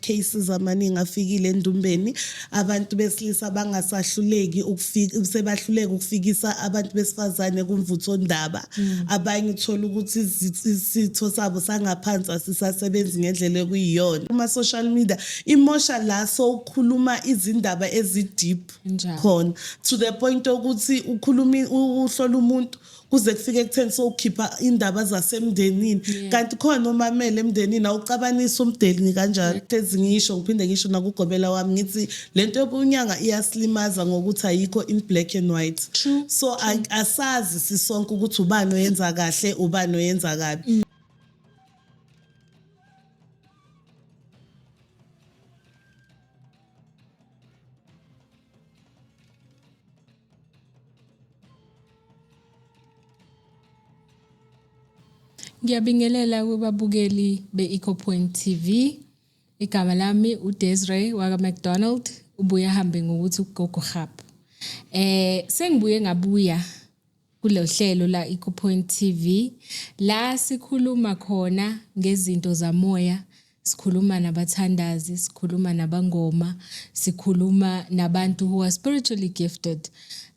kunama-cases amaningi afikile endumbeni, abantu besilisa bangasahluleki ukufika, sebahluleka ukufikisa abantu besifazane kumvuthondaba. Abanye uthola ukuthi isitho sabo sangaphansi asisasebenzi ngendlela ekuyiyona. Kuma-social media imosha la sowukhuluma izindaba ezi-deep khona, to the point yokuthi ukhuluma uhlola umuntu kuze kufike ekutheni sowukhipha indaba zasemndenini, kanti khona omamele emndenini, awucabanisa umndeni kanjalo. Hlezi ngisho, ngiphinde ngisho nakugobela wami, ngithi lento yobunyanga iyasilimaza ngokuthi ayikho in black and white. True. So asazi sisonke ukuthi ubani oyenza kahle, ubani oyenza kabi. Ngiyabingelela kubabukeli be-EcoPoint TV. Igama lami uDesiree waka McDonald, ubuye ahambe ngokuthi uGogo Hub. Sengibuye ngabuya kulohlelo la EcoPoint TV la sikhuluma khona ngezinto zamoya, sikhuluma nabathandazi, sikhuluma nabangoma, sikhuluma nabantu who are spiritually gifted.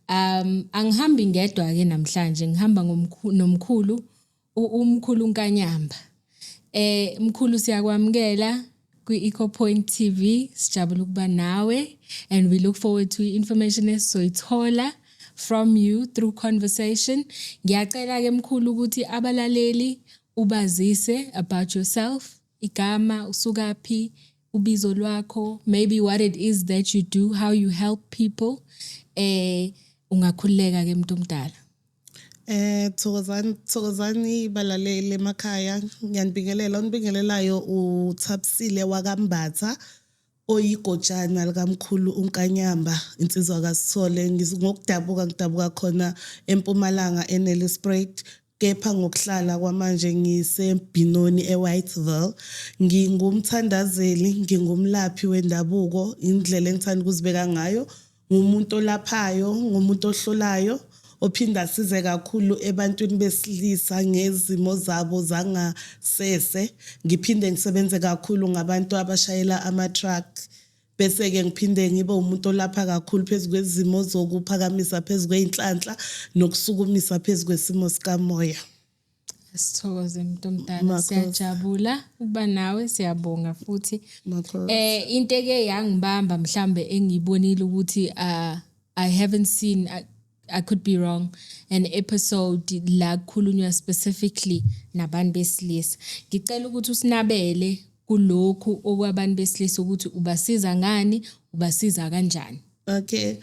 Angihambi ngedwa ke namhlanje, ngihamba nomkhulu umkhulu Nkanyamba. Mkhulu, siyakwamukela kwi-EcoPoint TV, sijabula ukuba nawe and we look forward to information esizoyithola from you through conversation. Ngiyacela ke mkhulu ukuthi abalaleli ubazise about yourself, igama, usukaphi, ubizo lwakho, maybe what it is that you do, how you help people. Ungakhululeka ke umuntu omdala. Thokozani, thokozani balaleli emakhaya, ngiyanibingelela. Onibingelelayo uThapsile wakaMbatha, oyigotshana likamkhulu uNkanyamba, insizwa kaSithole. Ngokudabuka ngidabuka khona eMpumalanga eNelspruit, kepha ngokuhlala kwamanje ngiseBinoni eWhiteville. Ngingumthandazeli, ngingumlaphi wendabuko, indlela engithanda ukuzibeka ngayo. Ngumuntu olaphayo, ngumuntu ohlolayo, ophinda asize kakhulu ebantwini besilisa ngezimo zabo zangasese. Ngiphinde ngisebenze kakhulu ngabantu abashayela ama-truck. Bese-ke ngiphinde ngibe umuntu olapha kakhulu phezu kwezimo zokuphakamisa phezu kwey'nhlanhla nokusukumisa phezu kwesimo sikamoya. Sithokoze muntu omdala, siyajabula ukuba nawe, siyabonga futhi. Into eke yangibamba mhlambe engiyibonile ukuthi I haven't seen, I could be wrong, an episode la kukhulunywa specifically nabantu besilisa. Ngicela ukuthi usinabele kulokhu okwabantu besilisa, ukuthi ubasiza ngani, ubasiza kanjani. Okay.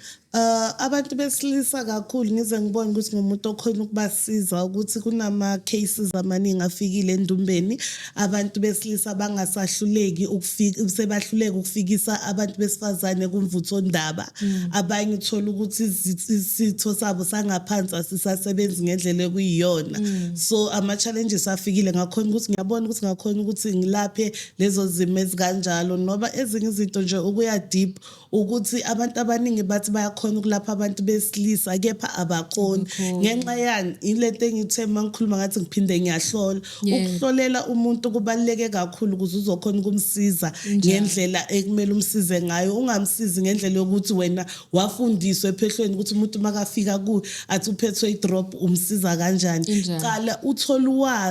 Abantu besilisa kakhulu ngize ngibone ukuthi ngumuntu okhona ukubasiza, ukuthi kunama cases amaningi afikile endumbeni, abantu besilisa bangasahluleki ukufika, sebahluleka ukufikisa abantu besifazane kumvuthondaba. Abanye uthola ukuthi isitho sabo sangaphansi asisasebenzi ngendlela ekuyiyona. So ama challenges afikile, ngakhona ukuthi ngiyabona ukuthi ngakhona ukuthi ngilaphe lezo zimo ezikanjalo, noba ezinye izinto nje ukuya deep, ukuthi abantu abaningi bathi bayakhona ukulapha abantu besilisa, kepha abakhoni. Ngenxa yani? Ilento engithe uma ngikhuluma ngathi ngiphinde ngiyahlola. Ukuhlolela umuntu kubaluleke kakhulu ukuze uzokhona ukumsiza ngendlela ekumele umsize ngayo. Ungamsizi ngendlela yokuthi wena wafundiswa ephehlweni ukuthi umuntu makafika ku athi uphethwe i-drop, umsiza kanjani. Cala uthole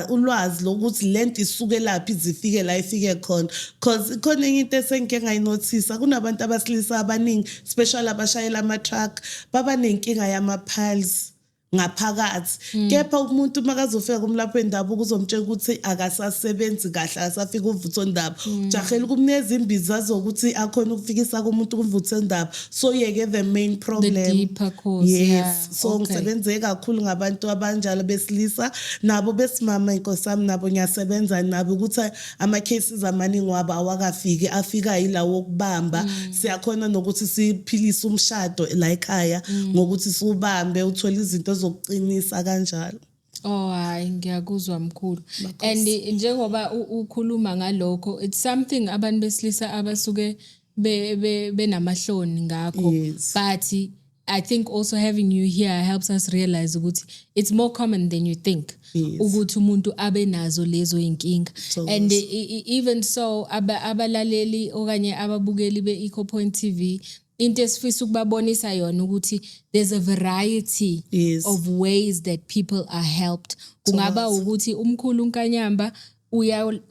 ulwazi lokuthi lento isuke laphi, zifike la ifike khona, cause ikhona enye into esengike ngayinothisa, kunabantu abasilisa abaningi, especially abashayela ama-truck, baba nenkinga yama-piles ngaphakathi. Kepha umuntu makazofika kumlaphi wendabuko uzomtshela ukuthi akasasebenzi kahle, akasafika uvuthondaba. Ujahela ukumnikeza imbiza zokuthi akhona ukufikisa kumuntu kumvuthondaba, so yeke the main problem, the deeper cause. Yes. So ngisebenze kakhulu ngabantu abanjalo besilisa, nabo besimama, inkosi yami, nabo ngiyasebenza nabo, ukuthi ama-cases amaningi wabo awakafiki, afika yilawo okubamba. Siyakhona nokuthi siphilise umshado la ekhaya ngokuthi siwubambe, uthole izinto zokuqinisa kanjalo. Oh hayi, ngiyakuzwa mkhulu. And njengoba ukhuluma ngalokho, it's something abantu besilisa abasuke benamahloni ngakho. But I think also having you here helps us realize ukuthi it's more common than you think ukuthi umuntu abe nazo lezo inkinga. And even so, abalaleli okanye ababukeli be-Eco Point TV, into esifisa ukubabonisa yona ukuthi there's a variety of ways that people are helped. Kungaba ukuthi umkhulu uNkanyamba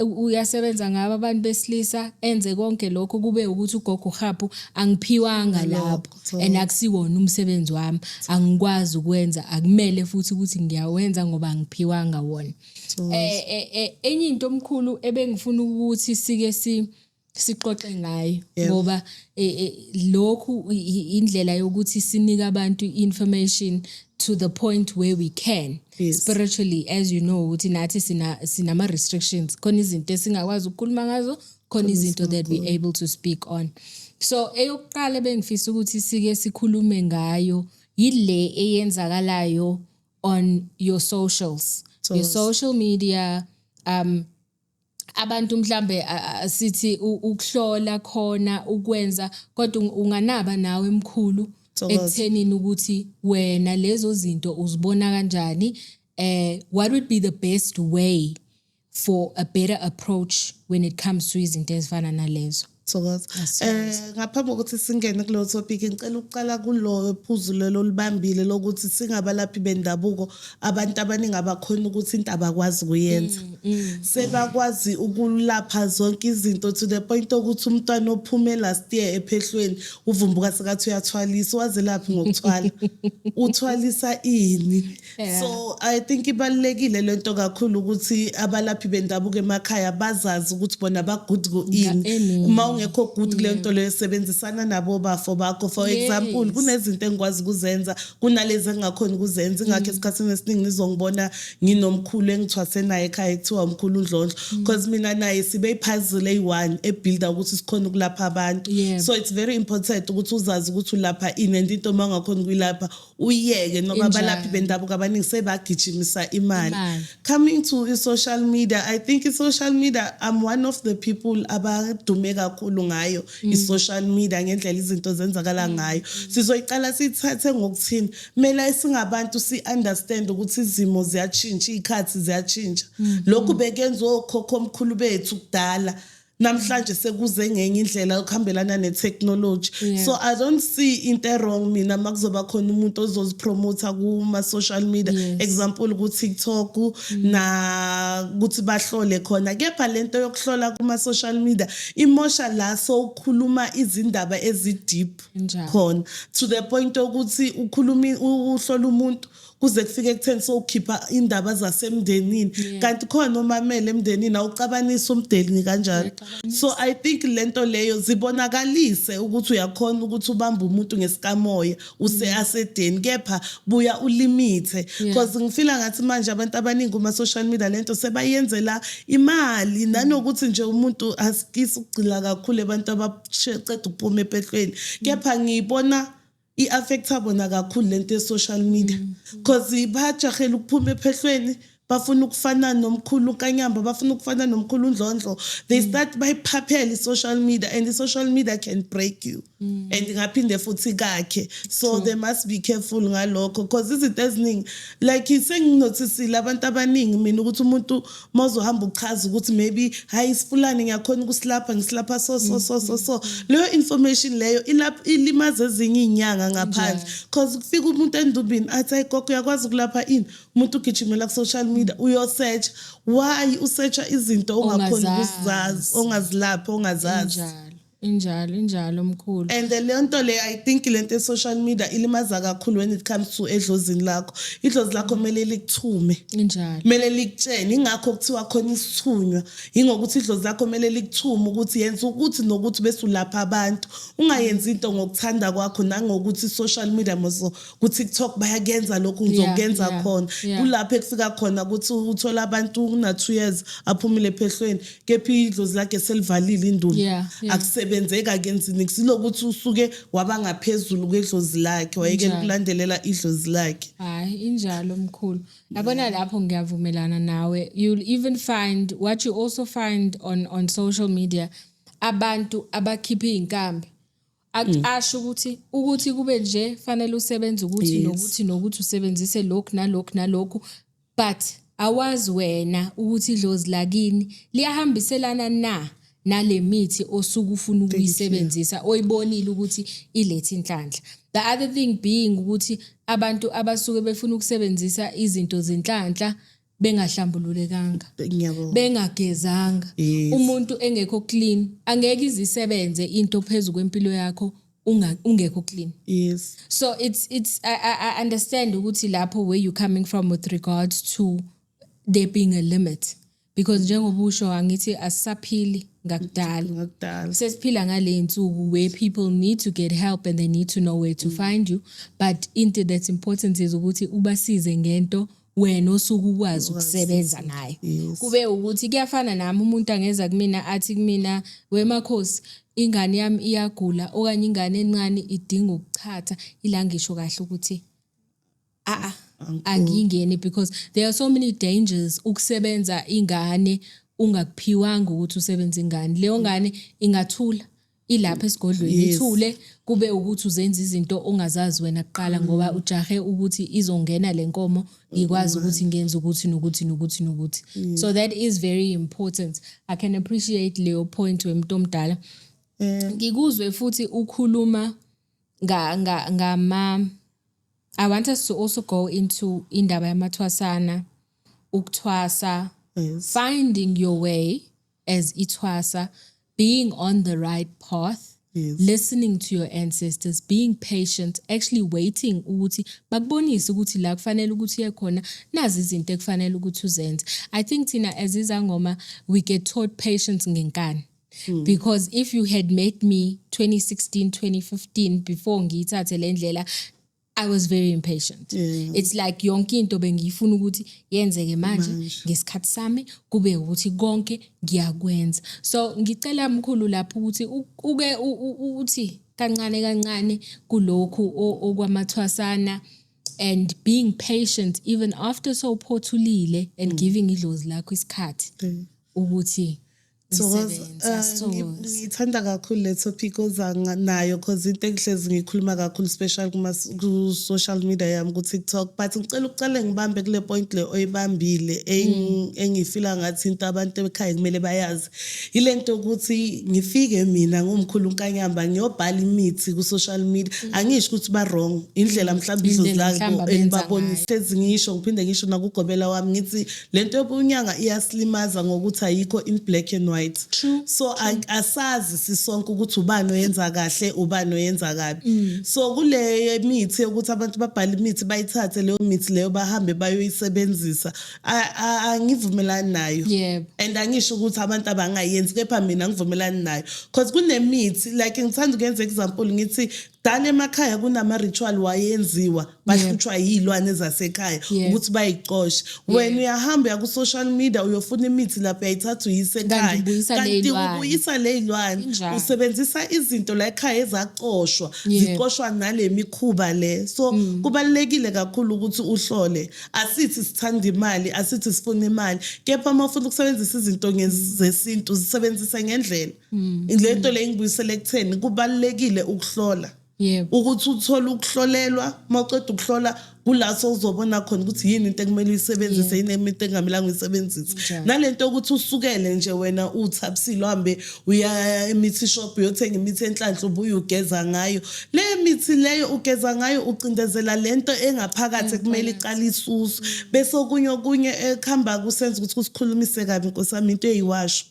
uyasebenza ngabo abantu besilisa, enze konke lokho, kube ukuthi ugogo uHaphu angiphiwanga lapho and akusiwona umsebenzi wami, angikwazi ukwenza, akumele futhi ukuthi ngiyawenza ngoba angiphiwanga wona. Enye into omkhulu ebengifuna ukuthi sike sixoxe ngayo, ngoba lokhu indlela yokuthi sinike abantu information to the point where we can spiritually, as you know ukuthi nathi sinama restrictions, khona izinto esingakwazi ukukhuluma ngazo, khona izinto that we able to speak on. So eyokuqala bengifisa ukuthi sike sikhulume ngayo yile eyenzakalayo on your socials, your social media. Abantu mhlambe sithi ukuhlola khona ukwenza, kodwa unganaba nawe mkhulu ekuthenini ukuthi wena lezo zinto uzibona kanjani, what would be the best way for a better approach when it comes to izinto ezifana nalezo? Thokoza. Ngaphambi kokuthi singene kuleyo topic, ngicela ukuqala kulo phuzu lelo libambile lokuthi singabalaphi bendabuko, abantu abaningi abakhona ukuthi into abakwazi kuyenza. Sebakwazi ukulapha zonke izinto to the point ukuthi umntwana ophume last year ephehlweni uvumbuka sekathi uyathwalisa, wazelaphi ngokuthwala? Uthwalisa ini? So I think ibalulekile lento kakhulu ukuthi abalaphi bendabuko emakhaya bazazi ukuthi bona ba good ku ini. Ini. Uma ungekho good kule nto leyo, sebenzisana nabo bafo bakho. For example, kunezinto engikwazi ukuzenza, kunalezi engingakhoni ukuzenza. Ingakho esikhathini esiningi nizongibona nginomkhulu engithwase naye ekhaya ekuthiwa umkhulu uNdlondlo, because mina naye sibe i-puzzle eyi-one ebuilda ukuthi sikhona ukulapha abantu. So it's very important ukuthi uzazi ukuthi ulapha ini, and into uma ungakhoni ukuyilapha uyiyeke, noma abalaphi bendabuko abaningi sebagijimisa imali. Imali. Coming to i-social media, I think i-social media, I'm one of the people abadume kakhulu ngayo i-social media, ngendlela izinto zenzakala ngayo. Sizoyiqala siyithathe ngokuthini? Kumele singabantu si-understand ukuthi izimo ziyatshintsha, iy'khathi ziyatshintsha. Lokhu bekuyenziwa okhokho omkhulu bethu kudala, namhlanje sekuze ngenye indlela yokuhambelana ne-technology. So I don't see into wrong mina makuzoba khona umuntu ozozipromotha kuma-social media, example ku-TikTok, na ukuthi bahlole khona. Kepha lento yokuhlola kuma-social media imosha la sowukhuluma izindaba ezi-deep khona, to the point yokuthi ukhuluma, uhlola umuntu kuze kufike ekutheni sowukhipha indaba zasemndenini, kanti khona omamele emndenini, awucabanisa umndeni kanjalo. So I think lento leyo, zibonakalise ukuthi uyakhona ukuthi ubambe umuntu ngesikamoya use asedeni, kepha buya ulimithe, because ngifila ngathi manje abantu abaningi kuma social media lento sebayenzela imali, nanokuthi nje umuntu asikisi ukugcila kakhulu abantu abaceda ukuphuma ephehlweni. Kepha ngiyibona i-affecta bona kakhulu lento ye-social media, because bajahela ukuphuma ephehlweni, bafuna ukufana nomkhulu Kanyamba, bafuna ukufana nomkhulu Ndlondlo. They start bayiphaphela i-social media, and i-social media can break you and ngaphinde futhi kakhe. So they must be careful ngalokho, because izinto eziningi, like senginothisile abantu abaningi mina ukuthi umuntu mawuzohamba uchaza ukuthi maybe hayi, isifulane ngiyakhona ukusilapha, ngisilapha so so so so so, leyo information leyo ilimaza ezinye iy'nyanga ngaphandle, because kufika umuntu endumbini athi, "Hayi gogo, uyakwazi ukulapha ini?" Umuntu ugijimela ku-social media, uyosearch. Why usearcha izinto ongakhoni Ongazazi. ukuzazi, ongazilaphi, ongazazi? Injalo, injalo, injalo mkhulu. And leyo nto leyo, I think lento e-social media ilimaza kakhulu when it comes to edlozini lakho. Idlozi lakho kumele likuthume, kumele likutshene. Ingakho kuthiwa khona isithunywa, ingokuthi idlozi lakho kumele likuthume ukuthi yenza ukuthi nokuthi, bese ulapha abantu. Ungayenzi into ngokuthanda kwakho, nangokuthi social media moso ku-TikTok bayakuyenza lokhu, ngizokuyenza khona. Kulapho ekufika khona ukuthi uthola abantu una 2 years aphumile ephehlweni, kepha idlozi lakhe selivalile induna. Akusebenzeki, akenzi niks. Ilokuthi usuke waba ngaphezulu kwedlozi lakhe, wayekela ukulandelela idlozi lakhe. Hayi, injalo mkhulu. Yabona lapho ngiyavumelana nawe. You'll even find what you also find on social media, abantu abakhipha izinkambi. Asho ukuthi kube nje fanele usebenze ukuthi nokuthi nokuthi, usebenzise lokhu nalokhu nalokhu, but awazi wena ukuthi idlozi lakini liyahambiselana na nale mithi osuke ufuna ukuyisebenzisa, oyibonile ukuthi ilethe inhlanhla. The other thing being ukuthi abantu abasuke befuna ukusebenzisa izinto zenhlanhla bengahlambululekanga, bengagezanga, umuntu engekho clean, angeke izisebenze into phezulu kwempilo yakho ungekho clean. So it's I understand ukuthi lapho where you coming from with regards to there being a limit, because njengoba usho, angithi asisaphili ngakudala. Ngakudala. Sesiphila ngale insuku where people need to get help and they need to know where to find you, but into that's important is ukuthi ubasize ngento wena osuke ukwazi ukusebenza ngayo. Kube ukuthi kuyafana nami, umuntu angeza kumina athi kumina, "Wemakhosi, ingane yami iyagula," okanye ingane encane idinga ukuchatha ila, ngisho kahle ukuthi a angingeni, because there are so many dangers ukusebenza ingane ungakuphiwanga ukuthi usebenze ingane. Leyo ngane ingathula ilapha esigodlweni, ithule, kube ukuthi uzenza izinto ongazazi wena kuqala ngoba ujahe ukuthi izongena le nkomo, ngikwazi ukuthi ngenze ukuthi nokuthi nokuthi nokuthi. So that is very important. I can appreciate leyo point, wemuntu omdala. Ngikuzwe futhi ukhuluma nga nga ngama I want us to also go into indaba yamathwasana, ukuthwasa, finding your way as ithwasa, being on the right path, listening to your ancestors, being patient, actually waiting ukuthi bakubonise ukuthi la kufanele ukuthi uye khona, nazi izinto ekufanele ukuthi uzenze. I think thina as izangoma we get taught patience ngenkani, because if you had met me 2016, 2015, before ngiyithathe le ndlela, I was very impatient. It's like yonke into bengiyifuna ukuthi yenzeke manje, ngesikhathi sami, kube ukuthi konke ngiyakwenza. So ngicela mkhulu lapho ukuthi uke uthi kancane kancane kulokhu okwamathwasana and being patient even after sowuphothulile and giving idlozi lakho isikhathi ukuthi Thokoza, lisebenze. Asithokoze. Ngithanda kakhulu le topic oza nayo, cause into engihlezi ngikhuluma kakhulu, especially ku social media yami, ku TikTok, but ngicela ukucale ngibambe kule point le oyibambile, engifila ngathi into abantu ekhaya kumele bayazi ile nto ukuthi ngifike mina ngumkhulu Nkanyamba ngiyobhala imithi ku social media. Angisho ukuthi ba wrong, indlela mhlawumbe idlozi Indlela mhlawumbe labo abenza enibabonisa. Hlezi ngisho, ngiphinde ngisho nakugobela wami, ngithi lento yobunyanga iyasilimaza ngokuthi ayikho in black and white. So asazi sisonke ukuthi ubani oyenza kahle, ubani oyenza kabi. So kule mithi yokuthi abantu babhale imithi, bayithathe leyo mithi leyo, bahambe bayoyisebenzisa, angivumelani nayo. And angisho ukuthi abantu abangayenzi, kepha mina ngivumelani nayo, because kunemithi, like ngithanda ukuyenza example, ngithi kudala emakhaya kunama-ritual wayenziwa, bahlutshwa yiy'lwane zasekhaya ukuthi bayicoshe. Wena uyahamba uya ku-social media, uyofuna imithi lapho, uyayithatha uyise Kanti ekhaya, ubuyisa kanti ley'lwane. ubuyisa ley'lwane. Injalo. Usebenzisa izinto la ekhaya ezacoshwa, zicoshwa nale mikhuba le. So kubalulekile kakhulu ukuthi uhlole. Asithi sithanda imali, asithi sifuna imali, kepha uma ufuna ukusebenzisa izinto zesintu, zisebenzise ngendlela. Le nto le ingibuyisele ekutheni kubalulekile ukuhlola, ukuthi uthole ukuhlolelwa. Uma uceda ukuhlola, kulaso uzobona khona ukuthi yini into ekumele uyisebenzise, yini into engamelanga uyisebenzise. Nalento yokuthi usukele nje wena uthabisile, uhambe uya emithi shop, uyothenga imithi enhlanhla, ubuye ugeza ngayo le mithi leyo, ugeza ngayo, ucindezela lento engaphakathi ekumele iqale isuswe. Bese okunye ekuhamba kusenza ukuthi kusikhulumise kabi, nkosi yami, into eyiwasho.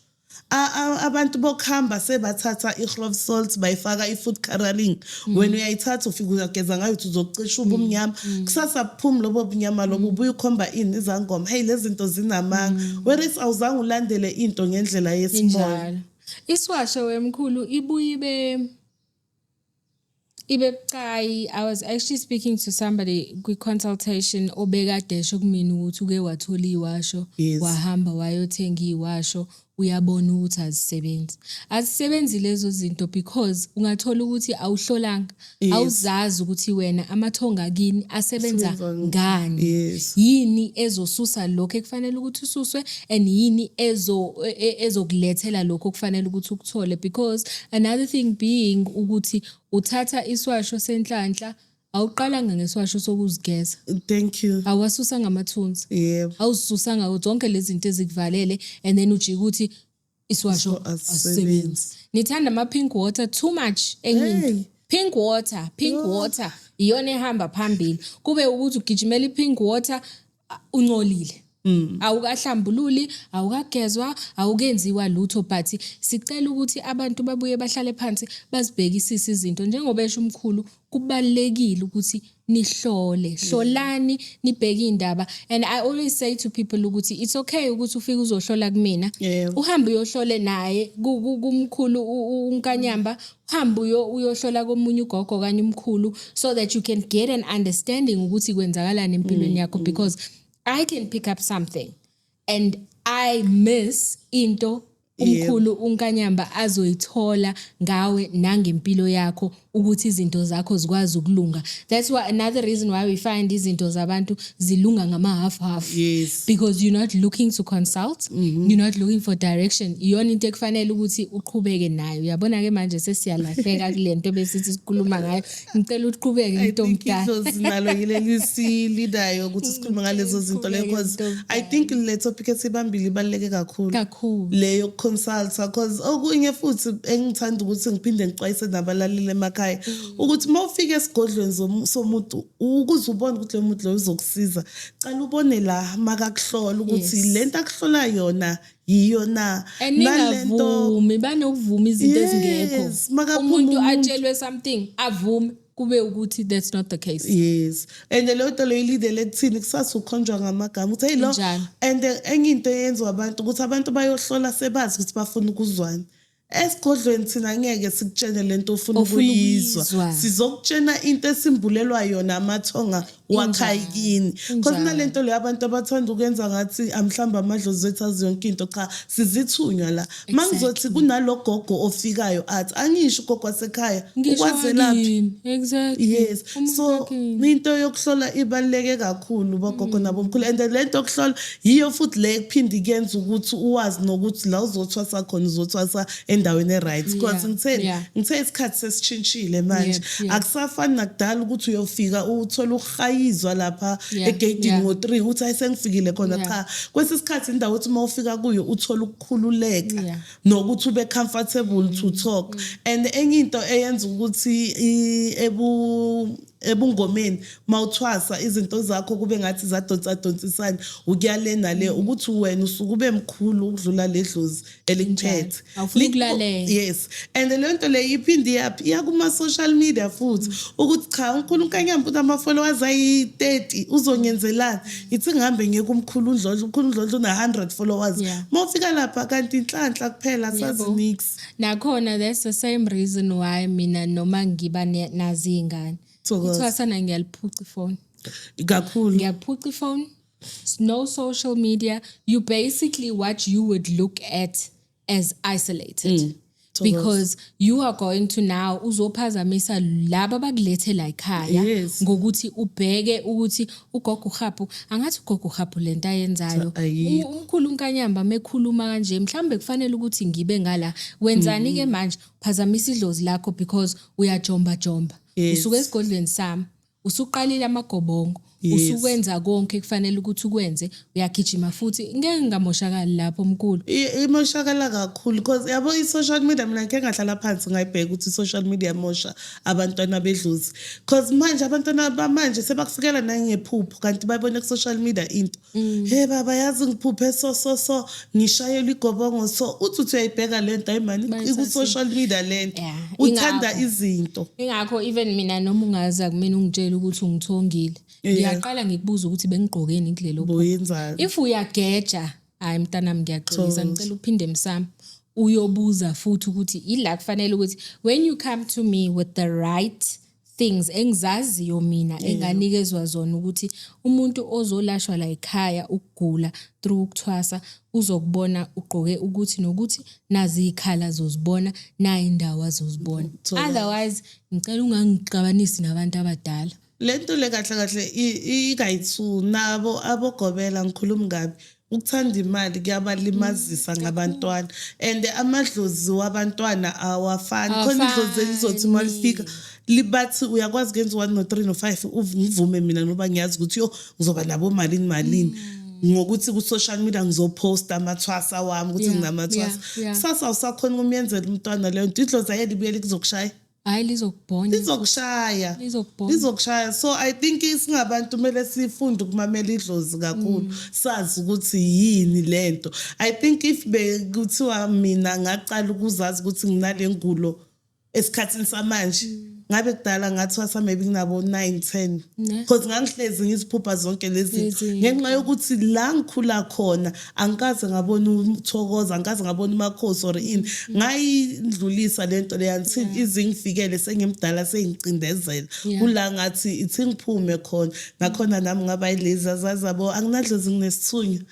Abantu bokuhamba sebathatha i-clove salt, bayifaka i-food coloring. Wena uyayithatha, ufike uyageza ngayo, uthi uzocisha ubumnyama. Kusasa buphumi lobo bunyama lobo, ubuye ukhomba ini izangoma, hey, lezi zinto zinamanga, whereas awuzange ulandele into ngendlela yesimoya. Injalo. Isiwasho, wemkhulu, ibuye ibe bucayi. I was actually speaking to somebody kwi-consultation obekade esho kumina ukuthi uke wathola iwasho, wahamba wayothenga iwasho. Uyabona ukuthi azisebenzi, azisebenzi lezo zinto, because ungathola ukuthi awuhlolanga, awuzazi ukuthi wena amathonga kini asebenza Asebenza ngani, yini ezosusa lokho ekufanele ukuthi ususwe and yini ezokulethela lokho okufanele ukuthi ukuthole. Because another thing being ukuthi uthatha iswasho senhlanhla, awuqalanga ngeswasho sokuzigeza. Thank you. Awasusa ngamathunzi, awuzisusanga zonke lezi zinto ezikuvalele, and then ujike ukuthi iswasho So, asisebenzi. asisebenzi. Nithanda ama-pink water too much. Enye into, Hey. pink water, pink water iyona ehamba phambili, kube ukuthi ugijimela i-pink water, ungcolile, awukahlambululi, awukagezwa, awukenziwa lutho. But sicela ukuthi abantu babuye bahlale phansi, bazibhekisise izinto. Njengoba esho umkhulu, kubalulekile ukuthi nihlole, hlolani, nibheke indaba. And I always say to people ukuthi it's okay ukuthi ufike uzohlola kumina, uhambe uyohlole naye kumkhulu uNkanyamba, uhambe uyohlola komunye ugogo okanye umkhulu, so that you can get an understanding ukuthi kwenzakalani empilweni yakho, because I can pick up something and I miss into umkhulu uNkanyamba azoyithola ngawe nangempilo yakho, ukuthi izinto zakho zikwazi ukulunga. That's why, another reason why we find izinto zabantu zilunga ngama half half, because you're not looking to consult, you're not looking for direction. Iyona into ekufanele ukuthi uqhubeke nayo. Uyabona ke manje sesiyalahleka kule nto besithi sikhuluma ngayo. Ngicela uqhubeke, I think ntomdala. Idlozi nalo yileli silidayo ukuthi sikhulume ngalezo zinto leyo, Qhubeke, because I ntomdala. think le topic esibambile ibaluleke kakhulu, Kakhulu. le yokuconsulta, cause okunye futhi engithanda ukuthi ngiphinde ngixwayise nabalaleli emakhaya ukuthi uma ufika esigodlweni somuntu, ukuze ubone ukuthi lo muntu lo uzokusiza, cala ubone la makakuhlola ukuthi lento akuhlola yona yiyo na. And Nalento ningavumi, banokuvuma izinto ezingekho. Makaphuma umuntu umuntu. Atshelwe something, avume, kube ukuthi that's not the case. Yes, and leyo nto leyo ilidele ekuthini kusasa ukhonjwa ngamagama ukuthi hey, lo. Injalo. And enye into eyenziwa abantu ukuthi abantu bayohlola sebazi ukuthi bafuna ukuzwana. Esigodlweni thina ngeke sikutshene lento ofuna Ofuna ukuyizwa. ukuyizwa. Sizokutshena into esimbulelwa yona amathonga wakhaya kini, because nalento leyo abantu abathanda ukwenza ngathi amhlamba amadlozi wethu azi yonke into. Cha, sizithunywa la. Mangizothi kunalo gogo ofikayo athi angisho ugogo wasekhaya, Ngisho ukwazelaphi? wakini. Exactly. Umuntu So wakini. into yokuhlola ibaluleke kakhulu, bogogo nabomkhulu, and le nto yokuhlola yiyo futhi le ekuphinde kuyenza ukuthi uwazi nokuthi la uzothwasa khona, uzothwasa endaweni e-right, because ngitheni, ngithe isikhathi sesitshintshile manje. Akusafani nakudala ukuthi uyofika uthole ukuhayizwa lapha egeyidini ngo-3, uthi hayi, sengifikile khona. Cha, kwesinye isikhathi indawo uthi uma ufika kuyo uthole ukukhululeka nokuthi ube comfortable to talk. And enye into eyenza ukuthi ebungomeni mawuthwasa izinto zakho kube ngathi zadonsa donsisana ukuya le nale, ukuthi wena usuke ube mkhulu ukudlula ledlozi elikuphethe. Awufuni ukulalela. Yes, and leyo nto leyo iphinde iyaphi, iya kuma-social media futhi, ukuthi cha, umkhulu uNkanyamba unama-followers ayi-30, uzongenzelani? Ithi ngihambe ngiye kumkhulu uNdlondlo, umkhulu uNdlondlo una-100 followers. Uma ufika lapha kanti inhlanhla kuphela, sazi nix. Nakhona that's the same reason why mina noma ngiba nazi iy'ngane, Thokoza. ithwasana ngiyaliphuca ifoni. Kakhulu. Ngiyaphuca ifoni, no social media. You basically, what you would look at as isolated, because you are going to now uzophazamisa laba abakulethe la ekhaya ngokuthi ubheke ukuthi ugogo uHaphu angathi ugogo uHaphu lento ayenzayo, Ayikho. Umkhulu uNkanyamba mekhuluma kanje, mhlambe kufanele ukuthi ngibe ngala. Wenzani ke manje? Phazamisa idlozi lakho because uyajomba jomba. Usuke esigodlweni sami, usuqalile amagobongo, usukwenza konke kufanele ukuthi ukwenze, uyagijima futhi ngeke ngingamoshakali lapho, mkhulu. Imoshakala kakhulu, because yabo i-social media, mina ngike ngahlala phansi ngayibheka ukuthi i-social media mosha abantwana bedlozi, because manje abantwana bamanje sebakufikela nangephupho, kanti bayibone ku-social media into. He baba, yazi ngiphuphe so so so, ngishayelwa igobongo, so uthi uyayibheka le nto, hayi mani, Bayithathe. iku-social media le nto. Uthanda izinto. Ingakho even mina noma ungaza kumina ungitshela ukuthi ungithongile, ngiyaqala ngikubuza ukuthi bengigqokeni kulelo phupho. Boyenzani? If uyageja, hayi mntanami, ngiyaxolisa, Thokoza. ngicela uphinde msamo uyobuza futhi ukuthi ila kufanele ukuthi when you come to me with the right things engizaziyo mina enganikezwa zona ukuthi umuntu ozolashwa la ekhaya ukugula through ukuthwasa uzokubona ugqoke ukuthi nokuthi, nazi izikhala azozibona, nayi indawo azozibona. Otherwise ngicela ungangixabanisi nabantu abadala. Lento le kahle kahle ikayi-two nabo abogobela, ngikhulumi kabi, ukuthanda imali kuyabalimazisa ngabantwana, and amadlozi wabantwana awafani. Khona idlozi elizothi uma lifika libathi uyakwazi kuyenza u-one no-three no-five, ngivume mina noba ngiyazi ukuthi yo ngizoba nabo malini malini ngokuthi ku-social media ngizophosta amathwasa wami ukuthi nginamathwasa. Kusasa awusakhona ukumyenzela umntwana leyo nto, idlozi ayeli buyele kuzokushaya. Hayi, lizokubhonya. Lizokushaya. Lizokubhonya. Lizokushaya. So I think singabantu kumele sifunde ukumamela idlozi kakhulu, sazi ukuthi yini lento. I think if bekuthiwa mina ngaqala ukuzazi ukuthi nginale ngulo esikhathini samanje, ngabe kudala ngathwasa, maybe nginabo 9 10, because ngangihlezi ngiziphupha zonke lezi zinto. Lezi. Ngenxa yokuthi la ngikhula khona angikaze ngabona uThokoza, angikaze ngabona umakhosi or ini, ngayidlulisa lento leya until izingifikele sengimdala, sengicindezela. Kula ngathi ithi ngiphume khona, ngakhona nami ngaba yilezi azazabo anginadlozi, nginesithunywa.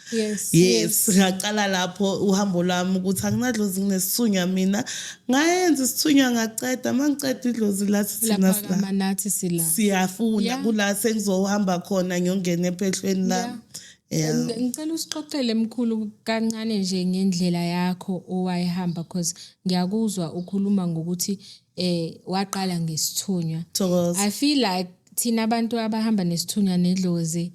Yes, ngaqala lapho uhambo lwami ukuthi anginadlozi, nginesithunywa. Mina ngayenza isithunywa, ngaceda. Mangiceda, idlozi lathi thina sila Laphakama, nathi sila. Siyafuna. Kula sengizohamba khona ngiyongena ephehlweni lami, yeah. Ngicela usixoxele, mkhulu, kancane nje ngendlela yakho owayihamba, because ngiyakuzwa ukhuluma ngokuthi waqala ngesithunywa. Thokoza. I feel like thina abantu abahamba nesithunywa nedlozi,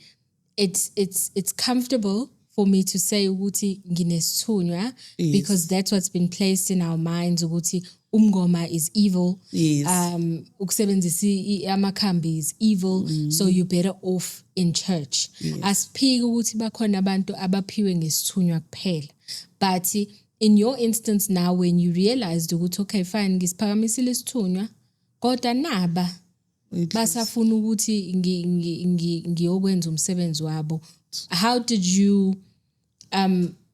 it's comfortable for me to say ukuthi nginesithunywa because that's what's been placed in our minds, ukuthi umngoma is evil, ukusebenzisa amakhambi is evil, so you better off in church. Asiphiki ukuthi bakhona abantu abaphiwe ngesithunywa kuphela, but in your instance now, when you realized ukuthi okay, fine, ngisiphakamisile isithunywa, kodwa naba basafuna ukuthi ngiyokwenza umsebenzi wabo, how did you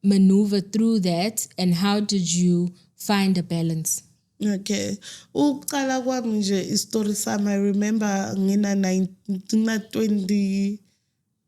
maneuver through that and how did you find a balance? Okay. Ukuqala kwami nje istory sami, I remember ngina 9, ngina 20,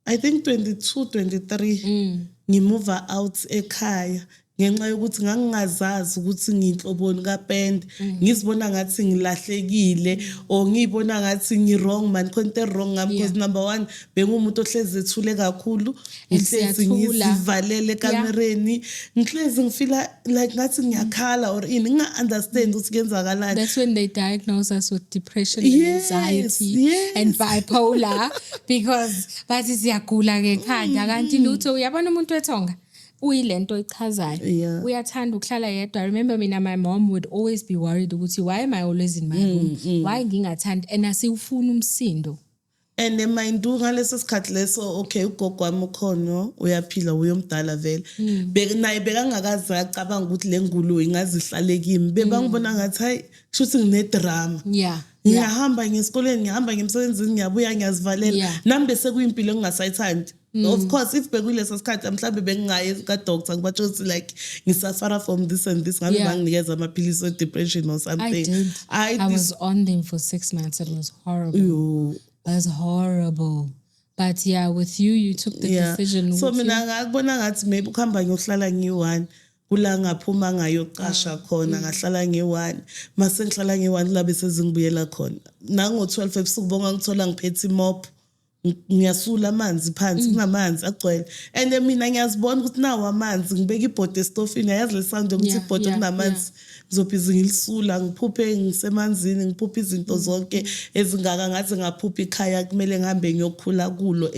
I think 22, 23, ngimove out ekhaya ngenxa yokuthi ngangingazazi ukuthi ngiyinhloboni kapende. Ngizibona ngathi ngilahlekile or ngiyibona ngathi ngi-wrong man, khona into wrong ngami, because number one bengumuntu ohlezi ethule kakhulu. And Ngihlezi siyathula. ngizivalele ekamereni, ngihlezi ngifila like ngathi ngiyakhala or ini, nginga-understand ukuthi kuyenzakalani. That's when they diagnose us with depression and anxiety and bipolar, because bathi siyagula ngekhanda kanti lutho. Uyabona umuntu wethonga uyilento oyichazayo, uyathanda ukuhlala yedwa. I remember mina, my mom would always be worried ukuthi why am I always in my room, why ngingathandi, and asiwufuni umsindo. And mind you, ngaleso sikhathi leso, okay, ugogo wami ukhona, uyaphila, uyomdala vele. Naye bekangakaze acabanga ukuthi le ngulo ingazihlale kimi. Bebangibona ngathi hayi, kusho ukuthi ngine-drama. Ngiyahamba ngesikoleni, ngihamba ngemsebenzini, ngiyabuya, ngiyazivalela. Nami bese kuyimpilo engingasayithandi. Of course, if bekuyileso sikhathi mhlawumbe bengingaye ka-doctor ngibatsho ukuthi like ngisuffer from this and this, ngabe banginikeza amaphilisi we-depression or I something. did. I, I was on them for 6 months. It was horrible. Yo. It was horrible. But yeah, with you, you took the decision So ukuthi- mina ngakubona ngathi maybe ukuhamba ngiyohlala ngiyi-one, kula ngaphuma ngayocasha khona, ngahlala ngiyi-one. Mase ngihlala ngiyi-one, la bese zingibuyela khona nango-12 ebusuku, bonga ngithola ngiphethe imop, ngiyasula amanzi phansi, kunamanzi agcwele, and mina ngiyazibona ukuthi nawo amanzi, ngibeka ibhodi esitofini, yayazi le sound yokuthi ibhodi kunamanzi, ngizobhizi ngilisula, ngiphuphe ngisemanzini, ngiphuphe izinto zonke ezingaka, ngaze ngaphupha ikhaya kumele ngihambe ngiyokhula kulo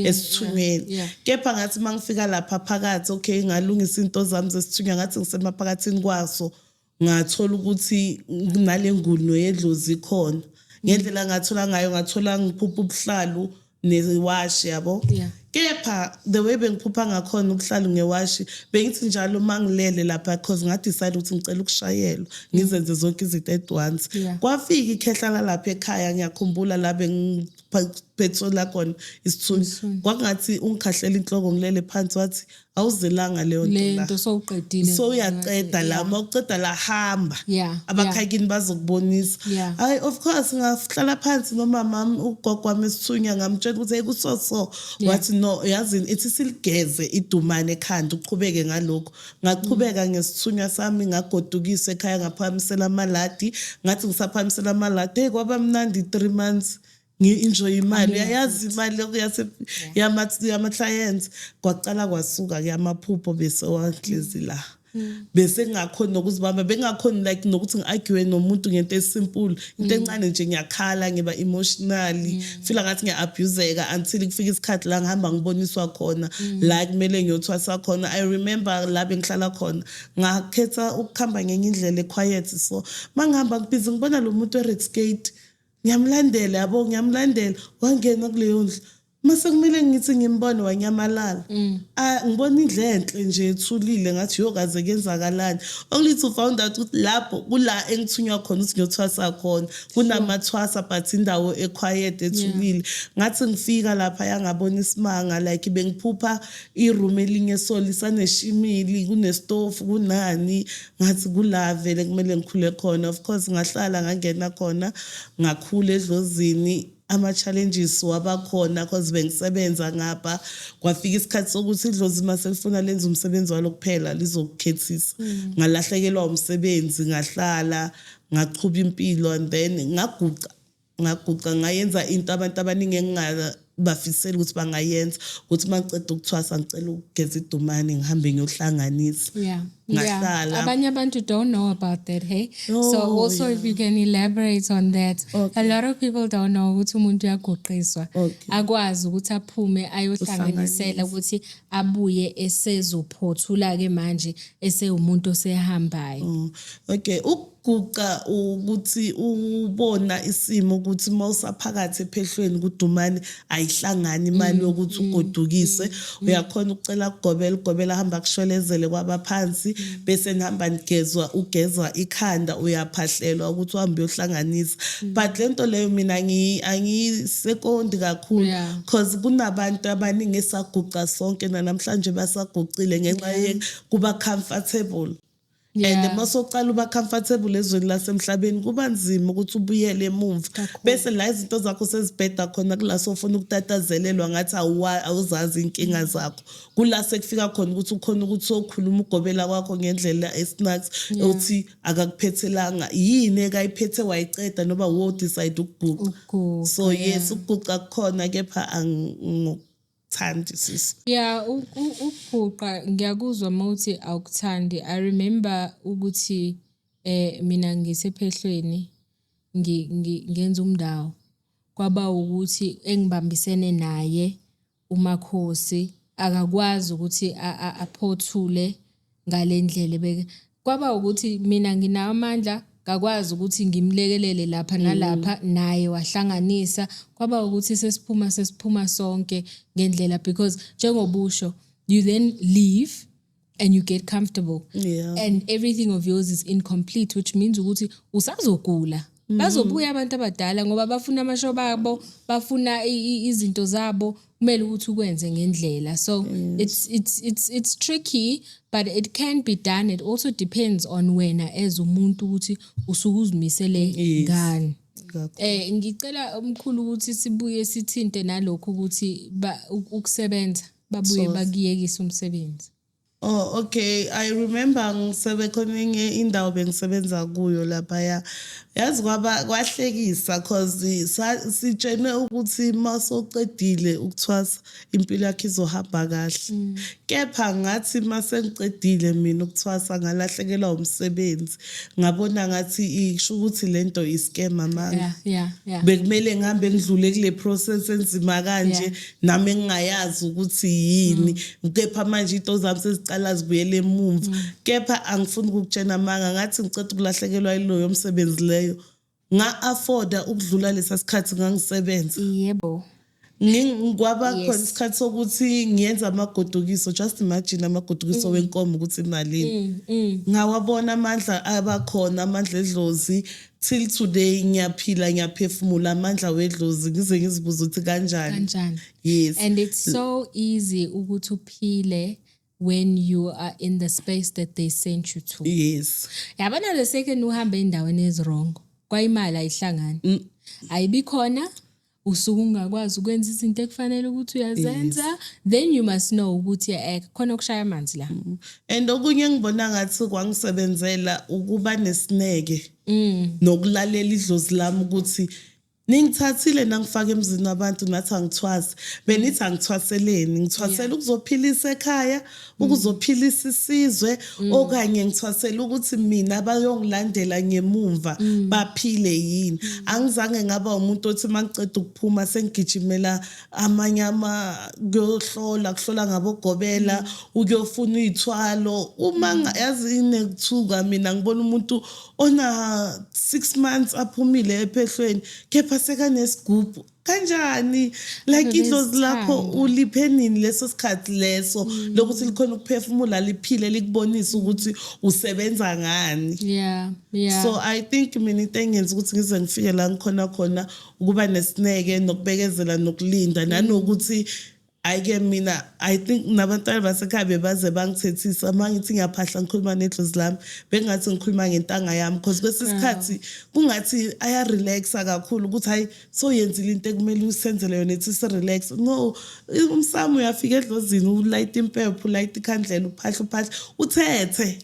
esithunyweni. Kepha ngathi uma ngifika lapha phakathi, okay, ngalungisa into zami zesithunywa, ngathi ngisemaphakathini kwaso, ngathola ukuthi nale ngulo yedlozi ikhona. Ngendlela ngathola ngayo, ngathola ngiphupha ubuhlalu newashi, yabo. Kepha the way bengiphupha ngakhona ukuhlala ngewashi, bengithi njalo uma ngilele lapha, cause ngadecide ukuthi ngicela ukushayelwa, ngizenze zonke izinto at once. Kwafika ikhehla lapha ekhaya, ngiyakhumbula la bengiphethola khona isithunywa, kwakungathi ungikhahlela inhloko ngilele phansi, wathi awuzelanga leyo nto le la. Nto sowuqedile. So uyaqeda la, uma uqeda la hamba, abakhayikini bazokubonisa. Hayi, of course ngahlala phansi nomama wami, ugogo wami esithunya, ngamtshela ukuthi hey, kuso so. Wathi no, yazini, ithi siligeze idumane ekhanda, uqhubeke ngalokho. Ngaqhubeka ngesithunywa sami, ngagodukisa ekhaya, ngaphakamisela amaladi. Ngathi ngisaphakamisela amaladi, hey, kwaba mnandi 3 months ngi-enjoy imali, uyayazi imali yama-clients. Kwacala kwasuka-ke amaphupho bese wahlezi la, bese ngingakhoni nokuzibamba, bengingakhoni like nokuthi ngi-argue nomuntu ngento esimple, into encane nje ngiyakhala, ngiba emotionally, feel ngathi ngiya-abuseka, until kufika isikhathi la ngihamba ngiboniswa khona la kumele ngiyothwasa khona. I remember la bengihlala khona, ngakhetha ukuhamba ngenye indlela equiet, so mangihamba ngibhizi ngibona lo muntu we-red skirt, ngiyamlandela, yabo, ngiyamlandela, wangena kuleyo ndlu. Mase kumele ngithi ngimbone, wanyamalala. Ah, ngibona indlu enhle nje ethulile, ngathi yo, kaze kuyenzakalani? Only to found out ukuthi lapho kula engithunywa khona ukuthi ngiyothwasa khona, kunamathwasa, but indawo equiet, ethulile. Ngathi ngifika lapha, yangabona isimanga, like bengiphupha iroom elinye so lisaneshimili, kunestofu, kunani. Ngathi kula vele kumele ngikhule khona. Of course ngahlala, ngangena khona, ngakhula edlozini. Ama-challenges wabakhona cause bengisebenza ngapha. Kwafika isikhathi sokuthi idlozi mase lifuna lenza umsebenzi walo kuphela, lizokukhethisa. Ngalahlekelwa umsebenzi, ngahlala, ngachuba impilo, and then ngaguqa, ngaguqa, ngayenza into abantu abaningi engingabafiseli ukuthi bangayenza, ukuthi uma ngiceda ukuthwasa ngicela ukugeza idumane, ngihambe ngiyohlanganisa. Ngahlala. Abanye abantu don't know about that, hey? Oh, So also if you can elaborate on that. A lot of people don't know ukuthi umuntu uyaguqiswa. Akwazi ukuthi aphume ayohlanganisela, ukuthi abuye esezophothula ke manje esewumuntu osehambayo. Okay, ukuguqa ukuthi ubona isimo ukuthi mawusaphakathi ephehlweni kudumane, ayihlangani imali yokuthi ugodukise, uyakhona ukucela kugobela, ugobela hamba kushwelezele kwabaphansi, bese nihamba nigezwa, ugezwa ikhanda, uyaphahlelwa ukuthi uhambe uyohlanganisa. But lento leyo mina angisekondi kakhulu, cause kunabantu abaningi esaguqa sonke, namhlanje basaguqile ngenxa kuba comfortable, and masocala uba comfortable ezweni lasemhlabeni, kuba nzima ukuthi ubuyele emumva. Bese la izinto zakho sezibheda khona, kula sofuna ukutatazelelwa ngathi awuzazi inkinga zakho, kula sekufika khona ukuthi ukhona ukuthi sokhuluma ugobela kwakho ngendlela esnacks, uthi akakuphethelanga yini, ekayiphethe wayiceda, noba wo decide ukuguqa. Ukuguqa, So yes, ukuguqa kukhona, kepha angikuthandi, sisi. Yeah, ukuguqa ngiyakuzwa mawuthi awukuthandi. I remember ukuthi mina ngisephehlweni ngenza umndawo. Kwaba ukuthi engibambisene naye umakhosi akakwazi ukuthi aphothule ngalendlela beke. Kwaba ukuthi mina nginawo amandla, ngakwazi ukuthi ngimlekelele lapha nalapha, naye wahlanganisa, kwaba ukuthi sesiphuma sonke ngendlela, because njengobusho, you then leave and you get comfortable and everything of yours is incomplete, which means ukuthi usazogula, bazobuya abantu abadala ngoba bafuna amashoba abo, bafuna izinto zabo, kumele ukuthi ukwenze ngendlela. So it's tricky, but it can be done. It also depends on wena as umuntu ukuthi usuke uzimisele ngani. Kakhulu. Ngicela umkhulu ukuthi sibuye sithinte nalokho ukuthi ukusebenza babuye bakuyekisa umsebenzi. Oh, okay, I remember ngisebe khona enye indawo bengisebenza kuyo laphaya. Yazi kwaba kwahlekisa cause sitshenwe ukuthi masocedile ukuthwasa impilo yakhe izohamba kahle. Kepha ngathi mase ngicedile mina ukuthwasa, ngalahlekelwa umsebenzi. Ngabona ngathi isho ukuthi lento iscam amanga. Bekumele ngihambe ngidlule kule process enzima kanje, nami engingayazi ukuthi yini, kepha manje into zami sezicala zibuyele emumva. Kepha angifuni ukukutshena amanga, ngathi ngiceda ukulahlekelwa yiloyo msebenzi leyo, nga-afforda ukudlula lesa sikhathi ngangisebenza. Kwaba khona isikhathi sokuthi ngiyenza amagodukiso. Just imagine amagodukiso wenkomo ukuthi imalini. Ngawabona amandla abakhona, amandla edlozi. Till today ngiyaphila, ngiyaphefumula amandla wedlozi, ngize ngizibuza ukuthi kanjani. Kanjani. Yes. And it's so easy ukuthi uphile when you are in the space that they sent you to. Yabona, the second uhambe endaweni ezi-wrong, kwayimali ayihlangani, ayibikhona, usuke ungakwazi ukwenza izinto ekufanele ukuthi uyazenza. Then you must know ukuthi khona okushaya amanzi la. And okunye engibona ngathi kwangisebenzela ukuba nesineke nokulalela idlozi lami ukuthi ningithathile nangifaka emzini wabantu, nathi angithwasi, benithi angithwaseleni, ngithwasela ukuzophilisa ekhaya, ukuzophilisa isizwe, okanye ngithwasela ukuthi mina bayongilandela ngemumva baphile yini. Angizange ngaba umuntu othi mangiceda ukuphuma sengigijimela amanye ama kuyohlola, kuhlola ngabogobela, ukuyofuna iy'thwalo. Uma yazi inekuthuka mina ngibona umuntu ona 6 months aphumile ephehlweni kepha sekanesigubhu kanjani, like idlozi lakho Bebezithanda. Uliphe nini leso sikhathi leso lokuthi likhona ukuphefumula, liphile, likubonise ukuthi usebenza ngani? So I think mina into engenza ukuthi ngize ngifike la ngikhona khona ukuba nesineke nokubekezela nokulinda, nanokuthi ayike mina, I think nabantwana basekhaya bebaze bangithethisa uma ngithi ngiyaphahla, ngikhuluma nedlozi lami, bengathi ngikhuluma ngentanga yami, because kwesinye isikhathi kungathi ayarelaxa kakhulu ukuthi hayi, soyenzile into ekumele usenzele yona, ethi si-relax. No, umsamo uyafika edlozini, ulayita impepho, ulayita ikhandlela, uphahla, uphahla, uthethe.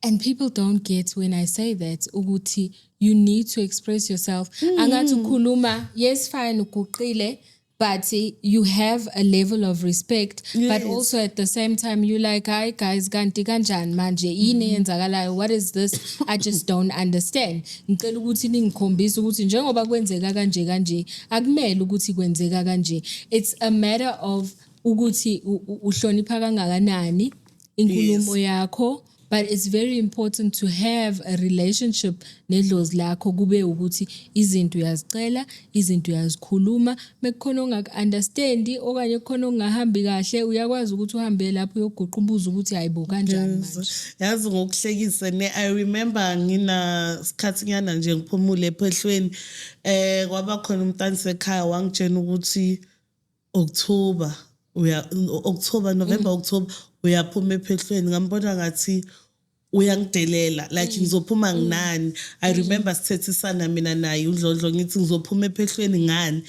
And people don't get when I say that ukuthi you need to express yourself. Angathi ukhuluma, yes, fine, uguqile, but you have a level of respect, but also at the same time you like, "Hi guys, kanti kanjani manje, yini eyenzakalayo? What is this? I just don't understand. Ngicela ukuthi ningikhombise ukuthi njengoba kwenzeka kanje kanje, akumele ukuthi kwenzeka kanje." It's a matter of ukuthi uhlonipha kangakanani inkulumo yakho, but it's very important to have a relationship nedlozi lakho, kube ukuthi izinto uyazicela, izinto uyazikhuluma. Mekukhona ongaku-understandi okanye kukhona okungahambi kahle, uyakwazi ukuthi uhambe lapho uyoguqa, ubuze ukuthi hayibo, kanjani manje? Yazi, ngokuhlekisa ne, I remember ngina sikhathi nyana nje ngiphumule ephehlweni, kwaba khona umntana sekhaya wangitshena ukuthi October uya, October, November, October uyaphuma ephehlweni. Ngambona ngathi uyangidelela, like ngizophuma nginani? I remember sithethisana mina naye udlodlo, ngithi ngizophuma ephehlweni ngani?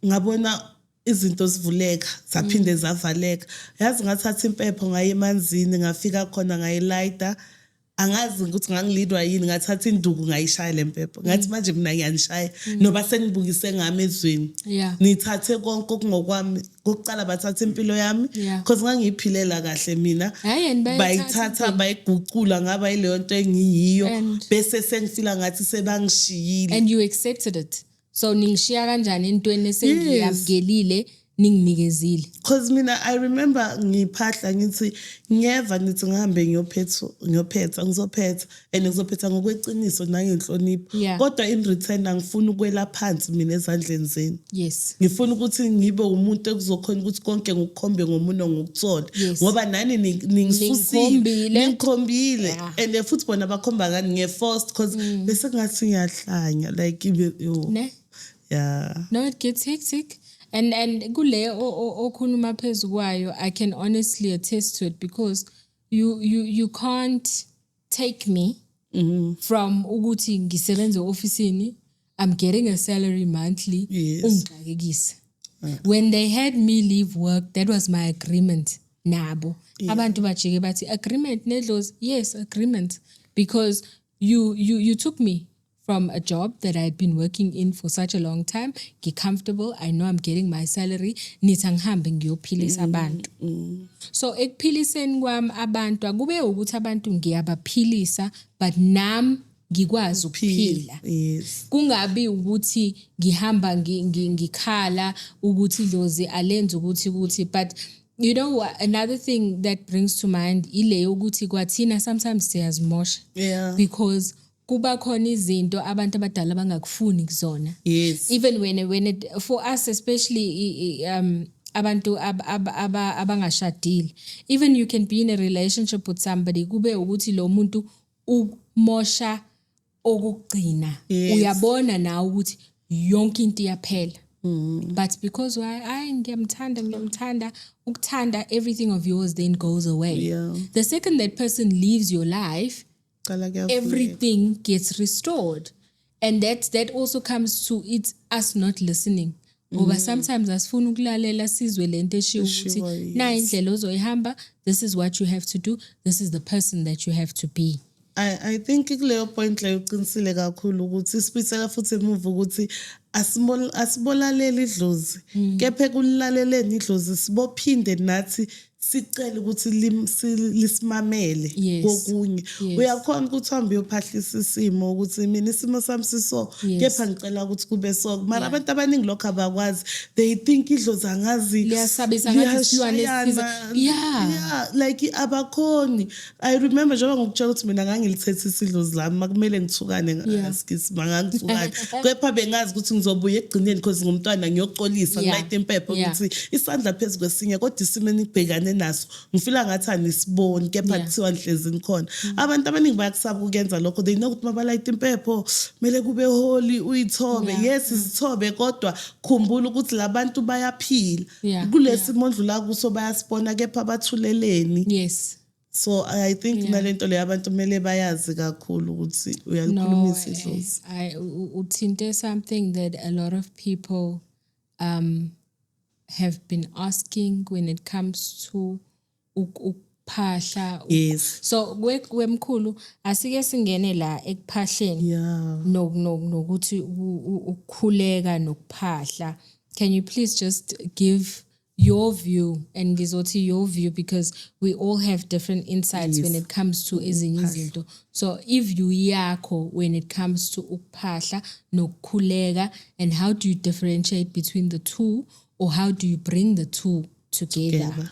Ngabona izinto zivuleka zaphinde zavaleka. Yazi, ngathatha impepho, ngaye emanzini, ngafika khona ngayilayita. Angazi ukuthi ngangilidwa yini, ngathatha induku, ngayishaya le mpepho, ngathi manje mina ngiyanishaya noba senibukise ngami ezweni. Nithathe konke okungokwami. Kokuqala bathatha impilo yami because ngangiyiphilela kahle mina. Hhayi, and bayayithatha Bayithatha, impilo. Bayigucula ngaba yileyo nto engiyiyo, bese sengifila ngathi sebangishiyile. And you accepted it, so ningishiya kanjani entweni esengiyamkelile, ninginikezile? Cause mina I remember ngiphahla ngithi ngiyeva, nithi ngihambe ngiyophetha, ngiyophetha, ngizophetha and ngizophetha ngokweqiniso nangenhlonipho, kodwa in return angifuni ukwela phansi mina ezandleni zenu. Ngifuna ukuthi ngibe umuntu ekuzokhona ukuthi konke ngikukhombe ngomuno, ngokuthole, ngoba nani ningisusile. Ningikhombile. Ningikhombile. And futhi bona bakhomba ngani? Nge-forced, because bese kungathi ngiyahlanya, like yo. Ne. Yeah. No, it gets hectic. And kule okhuluma phezu kwayo, I can honestly attest to it because you can't take me from ukuthi ngisebenza ofisini, I'm getting a salary monthly, ungixakekise. When they had me leave work, that was my agreement nabo. Abantu bajike bathi agreement nedlozi. Yes, agreement, because you took me from a job that I had been working in for such a long time, get comfortable, I know I'm getting my salary, nithi angihambe ngiyophilisa abantu. So ekuphiliseni kwami abantu, akube ukuthi abantu ngiyabaphilisa, but nami ngikwazi ukuphila. Kungabi ukuthi ngihamba ngikhala ukuthi idlozi alenze ukuthi. But you know what, another thing that brings to mind ile yokuthi kwathina sometimes siyazimosha because Kuba khona izinto abantu abadala bangakufuni kuzona. Even when it, for us especially, abantu abangashadile, even you can be in a relationship with somebody, kube ukuthi lo muntu umosha okugcina. Uyabona nawe ukuthi yonke into iyaphela, but because why, hayi, ngiyamthanda, ngiyamthanda, ukuthanda, everything of yours then goes away. The second that person leaves your life, Qala kuyavuleka. Everything gets restored, and that also comes to it, us not listening, ngoba sometimes asifuni ukulalela, sizwe lento eshiwo ukuthi Eshiwo, na indlela ozoyihamba, this is what you have to do, this is the person that you have to be. I think kuleyo point leyo uqinisile kakhulu ukuthi sibuyisela futhi emuva ukuthi asibolaleli idlozi, kepha ekulaleleni idlozi sibophinde nathi sicele ukuthi lisimamele. Kokunye uyakhona ukuthi uhambe uyophahlisa isimo ukuthi mina isimo sami siso, kepha ngicela ukuthi kube so, mara abantu abaningi lokho abakwazi. They think idlozi angazi Liyasabisa, ngathi isilwane esithize. Liyashayana. Yeah. Yeah, like abakhoni. I remember njengoba ngikutshela ukuthi mina ngangilithethisa idlozi lami makumele ngithukane, ngasikisi mangangithukane, kepha bengazi ukuthi ngizobuya ekugcineni because ngumntwana, ngiyoxolisa, ngilayita impepho, ukuthi isandla phezu kwesinye, kodwa isimo enibhekane naso ngifila ngathi anisiboni, kepha kuthiwa nihlezi nikhona. Abantu abaningi bayakusaba ukuyenza lokho. They know ukuthi mabalayita impepho kumele kube holy, uyithobe. Yes, izithobe, kodwa khumbula ukuthi labantu bayaphila kulesimo ondlula kuso, bayasibona, kepha bathuleleni? So I think nalento leyo abantu kumele bayazi kakhulu ukuthi uyalikhulumisa No, idlozi. Uthinte something that a lot of people have been asking when it comes to ukuphahla. So kwemkhulu, asike singene la ekuphahleni nokuthi ukukhuleka nokuphahla. Can you please just give your view, and ngizothi your view because we all have different insights when it comes to ezinye izinto, so i-view yakho when it comes to ukuphahla nokukhuleka, and how do you differentiate between the two, or how do you bring the two together? Together.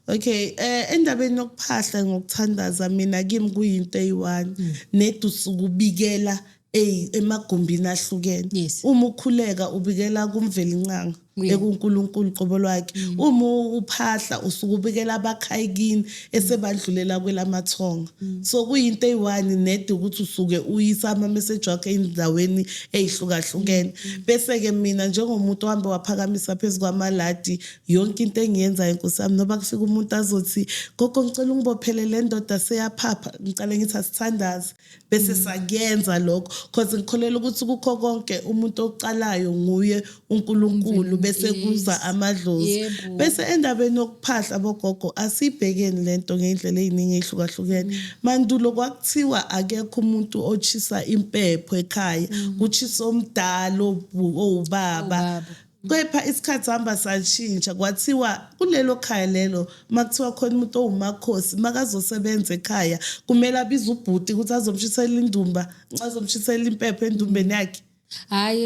Okay, endabeni yokuphahla ngokuthandaza, mina kimi kuyinto eyi-one, nedi usuke ubikela emagumbini ahlukene. Uma ukhuleka ubikela kuMvelinqangi, ekuNkulunkulu qobo lwakhe. Uma uphahla usuke ubikela abakhaya kini esebadlulela kwelamathonga. So kuyinto eyi-one, nedi ukuthi usuke uyisa ama-message wakho ey'ndaweni ey'hlukahlukene. Bese-ke mina njengomuntu ohambe waphakamisa phezu kwamaladi, yonke into engiyenzayo, nkosi yami, noba kufika umuntu azothi, "Gogo, ngicela ungibophele le ndoda seyaphapha," ngicale ngithi asithandaze, bese sakuyenza lokho, cause ngikholelwa ukuthi kukho konke umuntu ocalayo nguye uNkulunkulu, bese kuza amadlozi. Bese endabeni yokuphahla, bogogo, asibhekeni lento ngendlela eziningi ehlukahlukene. Mandulo kwakuthiwa akekho umuntu otshisa impepho ekhaya, kutshisa omdala owubaba. Owubaba. Kepha isikhathi hamba sashintsha, kwathiwa kulelo khaya lelo makuthiwa khona umuntu owumakhosi makazosebenza ekhaya kumele abize ubhuti ukuthi azomshisela indumba, azomshisela impepho endumbeni yakhe. Hayi,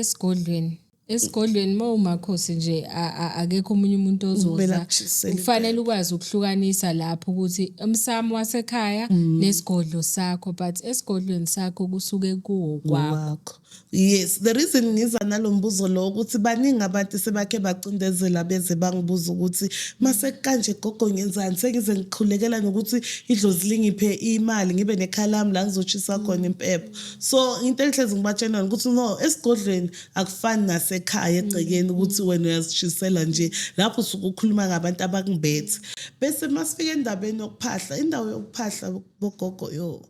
esigodlweni uma umakhosi nje akekho omunye umuntu Kumele ozoza. akushisele. Kufanele ukwazi ukuhlukanisa lapho ukuthi umsamo wasekhaya nesigodlo sakho, but esigodlweni sakho kusuke kuwokwakho. Wakho, yes. The reason ngiza nalo mbuzo lo ukuthi baningi abantu sebakhe bacindezela beze bangibuza ukuthi mase kanje, gogo, ngenzani, sengize ngikhulekela nokuthi idlozi lingiphe imali ngibe nekhaya lami la ngizotshisa khona impepho. So into engihlezi ngibatshela ukuthi no, esigodlweni akufani nasekhaya egcekeni ukuthi wena uyazishisela nje, lapho usuke ukhuluma ngabantu abakumbethe. Bese masifika endabeni yokuphahla, indawo yokuphahla, bogogo, yo,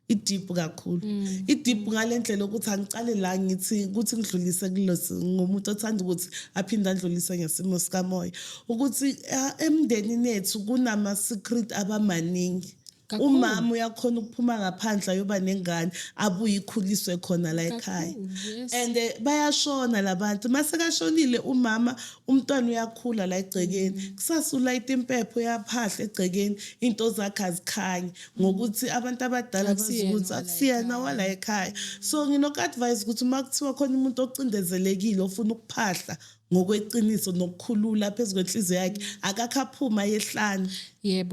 i-deep kakhulu, i-deep ngale ndlela ukuthi angicale la ngithi ukuthi ngidlulise kulo ngomuntu othanda ukuthi aphinde adlulise ngesimo sikamoya ukuthi emndenini yethu kunama-secret abamaningi. Kakhulu. Umama uyakhona ukuphuma ngaphandle ayoba nengane, abuye ikhuliswe khona la ekhaya. Kakhulu, yes. And bayashona labantu, mase kashonile umama, umntwana uyakhula la egcekeni, kusasa ulayita impepho, uyaphahla egcekeni, into zakhe azikhanyi ngokuthi abantu abadala bazi Akusiyena ukuthi wala akusiyena ekhaya. wala ekhaya. So nginoku-advise ukuthi uma kuthiwa khona umuntu ocindezelekile ofuna ukuphahla ngokweqiniso nokukhulula phezu kwenhliziyo yakhe, akakhe aphuma aye ehlane,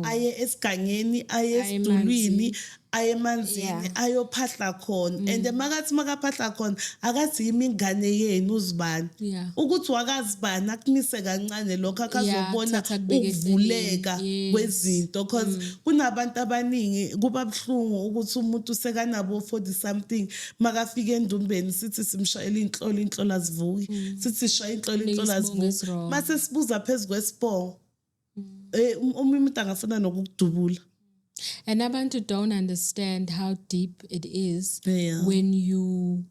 aye esigangeni, aye Aye esidulwini. emanzini. Aye emanzini, ayophahla khona, and makathi makaphahla khona akathi, "Yimi ingane yenu uzibani." Ukuthi wakazibani, akumise kancane lokho, akazobona Thatha kubeke ukuvuleka eceleni. Kwezinto, cause kunabantu abaningi kuba buhlungu ukuthi umuntu sekanabo 40 something, makafika endumbeni sithi simshayela inhlolo, inhlolo azivuki. Sithi sishaya inhlolo, Ubeka inhlolo isibongo azivuki. esi-wrong. Mase sibuza phezu kwesibongo, omunye umuntu angafuna nokukudubula. And abantu don't understand how deep it is when you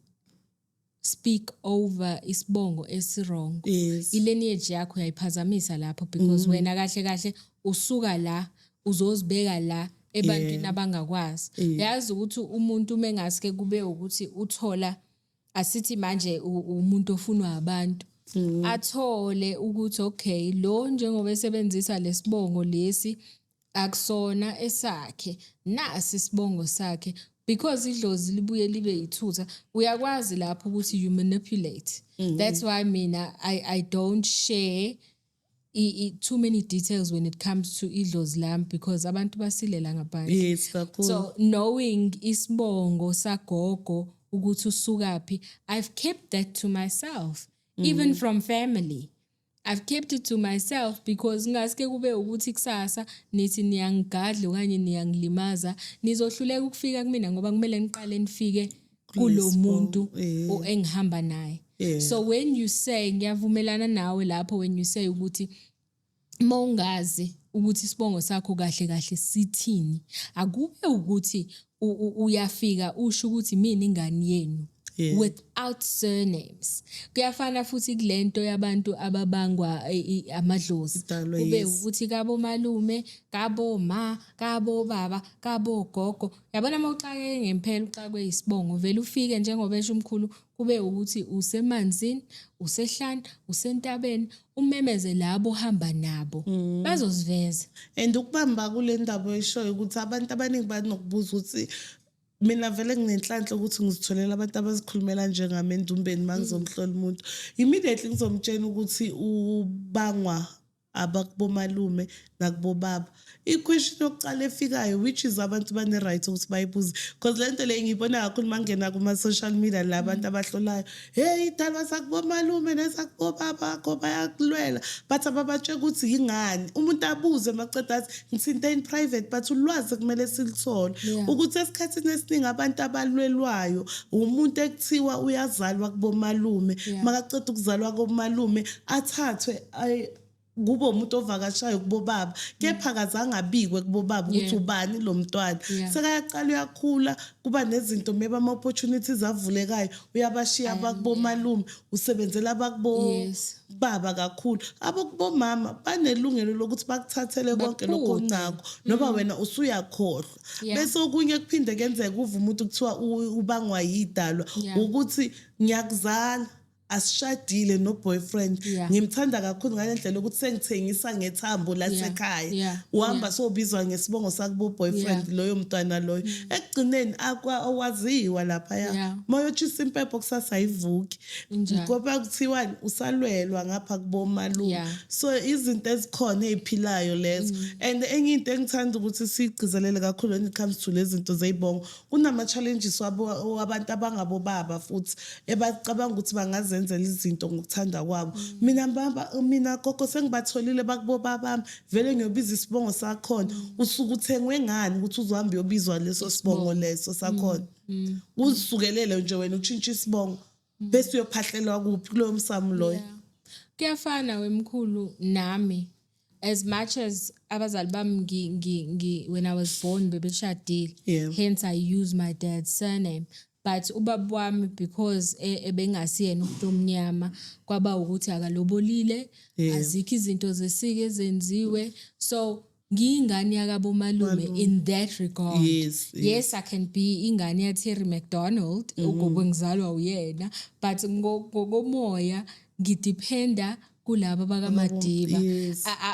speak over isibongo esi-wrong. I-lineage yakho uyayiphazamisa lapho, because wena kahle kahle usuka la uzozibeka la ebantwini abangakwazi. Yazi ukuthi umuntu uma engaske kube ukuthi uthola, asithi manje umuntu ofunwa abantu, athole ukuthi okay, lo njengoba esebenzisa lesibongo lesi akusona esakhe, nasi isibongo sakhe, because idlozi libuye libe yithutha, uyakwazi lapho ukuthi you manipulate. That's why mina I don't share too many details when it comes to idlozi lami, because abantu basile la ngaphandle. Yes, kakhulu. So knowing isibongo sagogo ukuthi usukaphi, I've kept that to myself, even from family I've kept it to myself, because ngaske kube ukuthi kusasa nithi niyangigadla okanye niyangilimaza, nizohluleka ukufika kumina ngoba kumele niqale nifike kulo muntu engihamba naye. So when you say, ngiyavumelana nawe lapho, when you say ukuthi mawungazi ukuthi isibongo sakho kahle kahle sithini, akube ukuthi uyafika usho ukuthi mina ingane yenu without surnames. Kuyafana futhi kulento yabantu ababangwa amadlozi, Idalwa, kube ukuthi kabo malume, kabo ma, kabo baba, kabo gogo. Yabona, uma uxakeke ngempela, uxakwe isibongo, vele ufike njengoba esho umkhulu, kube ukuthi usemanzini, usehlane, usentabeni, umemeze labo ohamba nabo, bazoziveza. And ukubamba kule ndaba oyishoyo ukuthi abantu abaningi banokubuza ukuthi mina vele nginenhlanhla ukuthi ngizitholela abantu abazikhulumela njengami endumbeni. Uma ngizomhlola umuntu, immediately ngizomtshela ukuthi ubangwa abakubomalume nakubobaba. I-question yokucala efikayo, which is abantu bane-right ukuthi bayibuze, because le nto le ngiyibona kakhulu uma ngingena kuma-social media, la bantu abahlolayo, "Hey, idalwa sakubomalume nesakubobaba bakho bayakulwela," but ababatshela ukuthi yingani. Umuntu abuze, maceda athi, "Ngithinte in private," but ulwazi kumele silithole ukuthi esikhathini esiningi abantu abalwelwayo umuntu ekuthiwa uyazalwa kubomalume. Makaceda ukuzalwa komalume, athathwe kube umuntu ovakashayo kubobaba, kepha akazange abikwe kubobaba ukuthi ubani lo mntwana. Sekayaqala uyakhula, kuba nezinto, maybe ama-opportunities avulekayo, uyabashiya abakubomalume, usebenzela abakubo baba kakhulu. Abokubomama banelungelo lokuthi bakuthathele konke lokho Bakuphuce. onakho, noma wena usuyakhohlwa. Bese okunye kuphinde kenzeka, uve umuntu kuthiwa ubangwa yidalwa, ukuthi ngiyakuzala, asishadile no-boyfriend, ngimthanda kakhulu ngale ndlela yokuthi sengithengisa ngethambo lasekhaya. Uhamba sobizwa ngesibongo sakubo boyfriend loyo mntwana loyo. Ekugcineni awaziwa laphaya. Moyotshisa impepho kusasa ayivuki, Injalo. ngoba kuthiwani, usalwelwa ngapha kubomalume. So izinto ezikhona ey'philayo lezo. And enye into engithanda ukuthi siyigcizelele kakhulu when it comes to lezi zinto zey'bongo, kunama-challenges wabantu abangabobaba futhi ebacabanga ukuthi bangazenzela izinto ngokuthanda kwabo. "Mina baba, mina gogo, sengibatholile bakubobaba bami, vele ngiyobiza isibongo sakhona." Usuke uthengwe ngani ukuthi uzohamba uyobizwa leso sibongo leso sakhona? Uzisukelele nje wena utshintshe isibongo, bese uyophahlelwa kuphi kuloyo msamo loyo? Yeah. Kuyafana wemkhulu nami, as much as abazali bami when I was born bebeshadile, hence I use my dad's surname, but ubaba wami, because ebengasiyena umuntu omnyama, kwaba ukuthi akalobolile, azikho izinto zesike ezenziwe, so ngiyingane yakabomalume in that regard. Yes, I can be ingane ya Terry McDonald, ugogo ngizalwa uyena, but ngokomoya ngidependa kulaba bakaMadiba,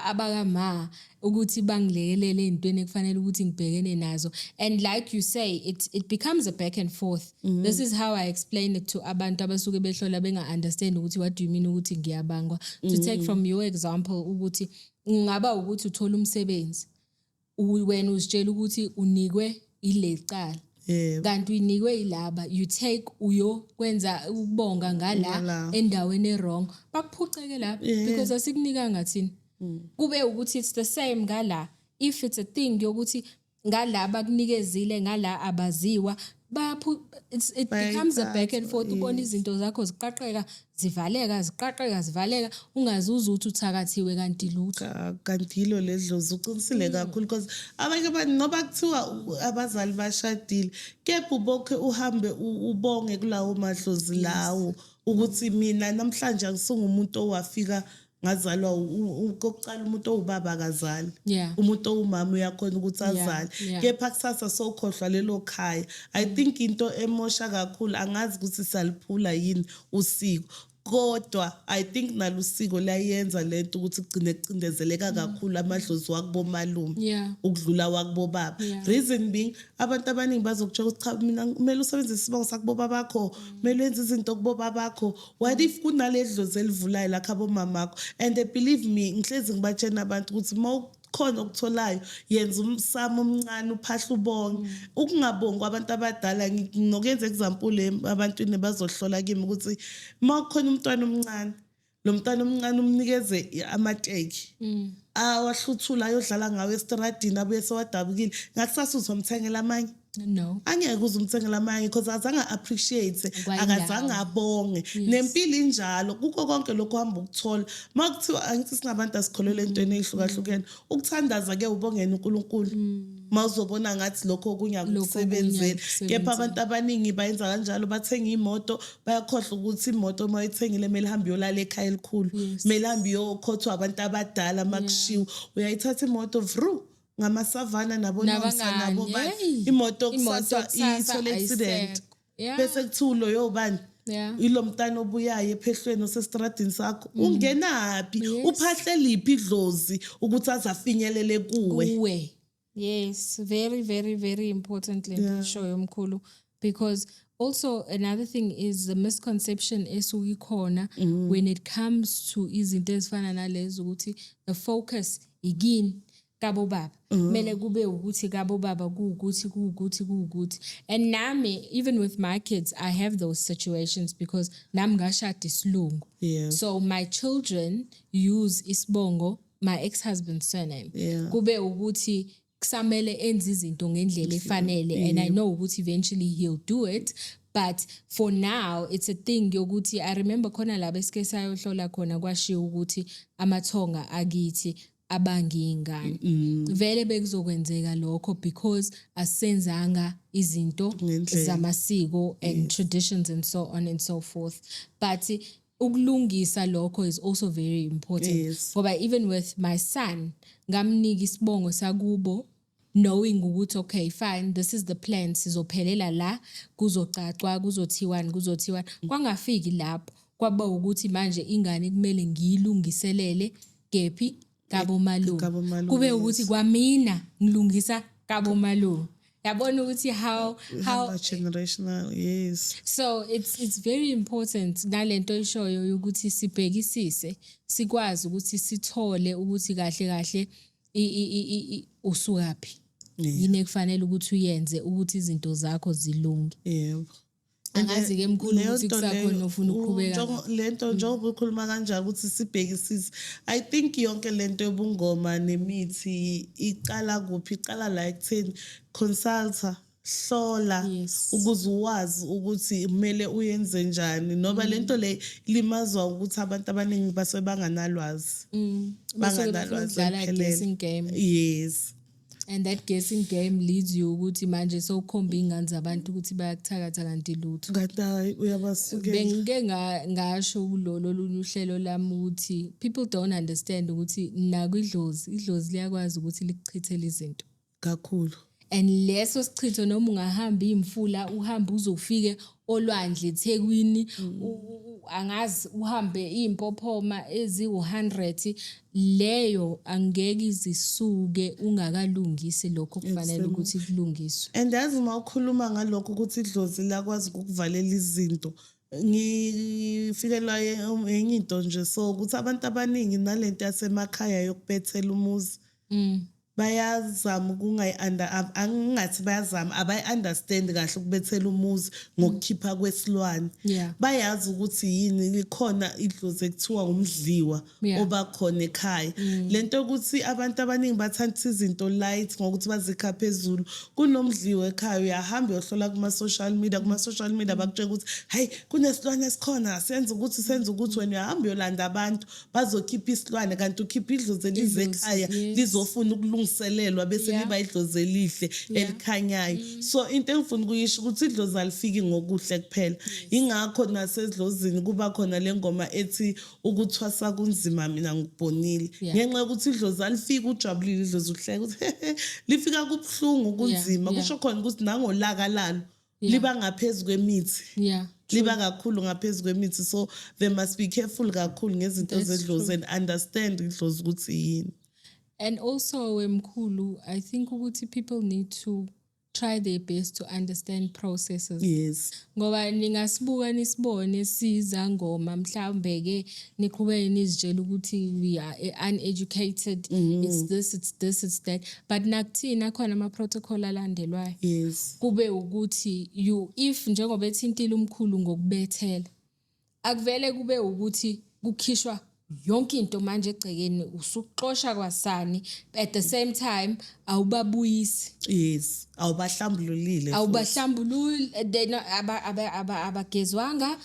abakama, ukuthi bangilekelele ey'ntweni ekufanele ukuthi ngibhekene nazo. And like you say, it becomes a back and forth. This is how I explain it to abantu abasuke behlola benga-understand ukuthi what do you mean ukuthi ngiyabangwa. To take from your example, ukuthi ungaba ukuthi uthola umsebenzi, wena uzitshela ukuthi unikwe ilecala, kanti uyinikwe ilaba. You take uyokwenza ukubonga ngala Ngala. endaweni e-wrong, bakuphuceke lapha because asikunikanga thina. Kube ukuthi it's the same ngala, if it's a thing yokuthi ngala bakunikezile, ngala abaziwa, it becomes a back and forth. Ubona izinto zakho ziqaqeka, zivaleka, ziqaqeka, zivaleka, ungazuza ukuthi uthakathiwe kanti lutho. Kanti yilo ledlozi. Uqinisile kakhulu, because abanye abantu noba kuthiwa abazali bashadile, kepha ubokhe uhambe ubonge kulawo madlozi lawo ukuthi mina namhlanje angisungumuntu owafika ngazalwa kokucala. Umuntu owubaba akazali, umuntu owumama uyakhona ukuthi azale, kepha kusasa sowukhohlwa lelo khaya. I think into emosha kakhulu, angazi ukuthi saliphula yini usiko, kodwa I think nalusiko layenza lento ukuthi kugcine kucindezeleka kakhulu amadlozi wakubomalume ukudlula wakubobaba. Reason being, abantu abaningi bazokutshela ukuthi cha, mina kumele usebenzise isibongo sakuboba bakho, kumele wenze izinto kuboba bakho. What if kunale dlozi elivulayo lakho abomamakho? And believe me, ngihlezi ngibatshena abantu ukuthi uma khona okutholayo, yenza umsamo omncane, uphahla, ubonge. Ukungabongi kwabantu abadala, nginokuyenza example abantwini bazohlola kimi ukuthi uma kukhona umntwana omncane, lo mntwana omncane umnikeze amateki, awahluthula, ayodlala ngawo estradini, abuye sewadabukile. Ngakusasa uzomthengela amanye? No. Angeke uze umthengele amanye, because azange appreciate, Kwayindawo. akazange abonge. Nempilo injalo, kukho konke lokhu uhamba ukuthola. Uma kuthiwa, angithi singabantu asikholelwa entweni ey'hlukahlukene, ukuthandaza ke ubongene uNkulunkulu uma uzobona ngathi lokho okunye Lokho okunye akukusebenzeli. akukusebenzeli. Kepha abantu abaningi bayenza kanjalo, bathenga imoto, bayakhohlwa ukuthi imoto uma uyithengile kumele ihambe iyolala ekhaya elikhulu, kumele ihambe iyokhothwa abantu abadala uma kushiwo. Uyayithatha imoto vru ngamasavana nabonomsa Nabangani, nabo bani. Hey. Imoto Imoto kusasa kusasa ithole accident, ayisekho. Bese kuthiwa loyo bani, ilo mntana obuyayo ephehlweni osestradini sakho, ungenaphi? Uphahle liphi idlozi ukuthi azafinyelele kuwe? Kuwe. Yes, very, very, very important le nto eshoyo, mkhulu, because also another thing is the misconception esuke ikhona when it comes to izinto ezifana nalezo, ukuthi the focus ikini kabo baba, kumele kube ukuthi kabo baba kuwukuthi, kuwukuthi, kuwukuthi. And nami, even with my kids, I have those situations, because nami ngashada isilungu. So my children use isibongo, my ex-husband's surname. Kube ukuthi kusamele enze izinto ngendlela efanele, and I know ukuthi eventually he'll do it, but for now it's a thing yokuthi I remember khona la besike sayohlola khona, kwashiwo ukuthi amathonga akithi abangiyingane. Vele bekuzokwenzeka lokho because asenzanga izinto Ngendlela. zamasiko and traditions and so on and so forth. But ukulungisa lokho is also very important, ngoba even with my son, ngamnika isibongo sakubo knowing ukuthi okay, fine, this is the plan, sizophelela la, kuzocacwa, kuzothiwani, kuzothiwani. Kwangafiki lapho, kwaba ukuthi manje ingane kumele ngiyilungiselele kephi? Kabo malume. Kabo malume, Kube ukuthi kwamina ngilungisa kabo malume. Yabona ukuthi how Hamba generational, yes. So it's very important nalento ishoyo ukuthi sibhekisise, sikwazi ukuthi sithole ukuthi kahle kahle usukaphi, yini ekufanele ukuthi uyenze ukuthi izinto zakho zilunge. Angazi ke, mkhulu, Leyo ukuthi nto kusakhona leyo, ofuna ukuqhubeka. Lento njengoba ukhuluma kanjalo ukuthi sibhekisise, I think yonke lento yobungoma nemithi iqala kuphi? Iqala la ekutheni consulta, hlola, ukuze uwazi ukuthi kumele uyenze njani, noba lento le limazwa ukuthi abantu abaningi basuke banganalwazi. Basuke bafuna Banganalwazi ukudlala oluphelele. guessing game. And that guessing game leads you ukuthi manje sowukhomba iy'ngane zabantu ukuthi bayakuthakatha, kanti lutho. Kanti hayi, uyabasukela. Bengike ngasho kulolo olunye uhlelo lami ukuthi people don't understand ukuthi nakwidlozi, idlozi liyakwazi ukuthi likuchithele izinto. Kakhulu. And leso sichitho, noma ungahamba iy'mfula, uhambe uze ufike olwandle eThekwini, angazi, uhambe iy'mpophoma eziwu-100, leyo angeke izisuke ungakalungisi lokho okufanele ukuthi kulungiswe. And yazi, uma ukhuluma ngalokho ukuthi idlozi liyakwazi ukukuvalela izinto, ngifikelwa enye into nje, so ukuthi abantu abaningi nalento yasemakhaya yokubethela umuzi. Bayazama ukungayi under, angingathi bayazama, abayi-understand kahle ukubethela umuzi ngokukhipha kwesilwane. Bayazi ukuthi yini, likhona idlozi ekuthiwa umdliwa obakhona ekhaya. Lento yokuthi abantu abaningi bathanda izinto light ngokuthi bazikha phezulu, kunomdliwa ekhaya, uyahamba uyohlola kuma-social media, kuma-social media bakutshela ukuthi hayi, kunesilwane esikhona, senza ukuthi, senza ukuthi, wena uyahamba uyolanda abantu bazokhipha isilwane, kanti ukhipha idlozi elize Idlozi, ekhaya lizofuna ukulungiselelwa bese liba idlozi elihle elikhanyayo. So into engifuna ukuyisho ukuthi idlozi alifiki ngokuhle kuphela. Ingakho nasedlozini kuba khona le ngoma ethi ukuthwasa kunzima, mina ngikubonile, ngenxa yokuthi idlozi alifiki ujabulile, idlozi uhleka ukuthi lifika kubuhlungu, kunzima. Kusho khona ukuthi nangolaka lalo liba ngaphezu kwemithi, liba kakhulu ngaphezu kwemithi. So they must be careful kakhulu ngezinto That's zedlozi and understand idlozi ukuthi yini. And also, mkhulu, I think ukuthi people need to try their best to understand processes. Ngoba ningasibuka nisibone sizangoma, mhlawumbe ke niqhubeke nizitshela ukuthi we are uneducated, it's this, it's this, it's that, but nakuthina khona ama-protocol alandelwayo. Kube ukuthi you if njengoba ethintile umkhulu ngokubethela, akuvele kube ukuthi kukhishwa yonke into manje egcekeni, usuxosha kwasani, at the same time awubabuyisi. Yes, awubahlambululile futhi. Awubahlambululi, they no- abagezwanga,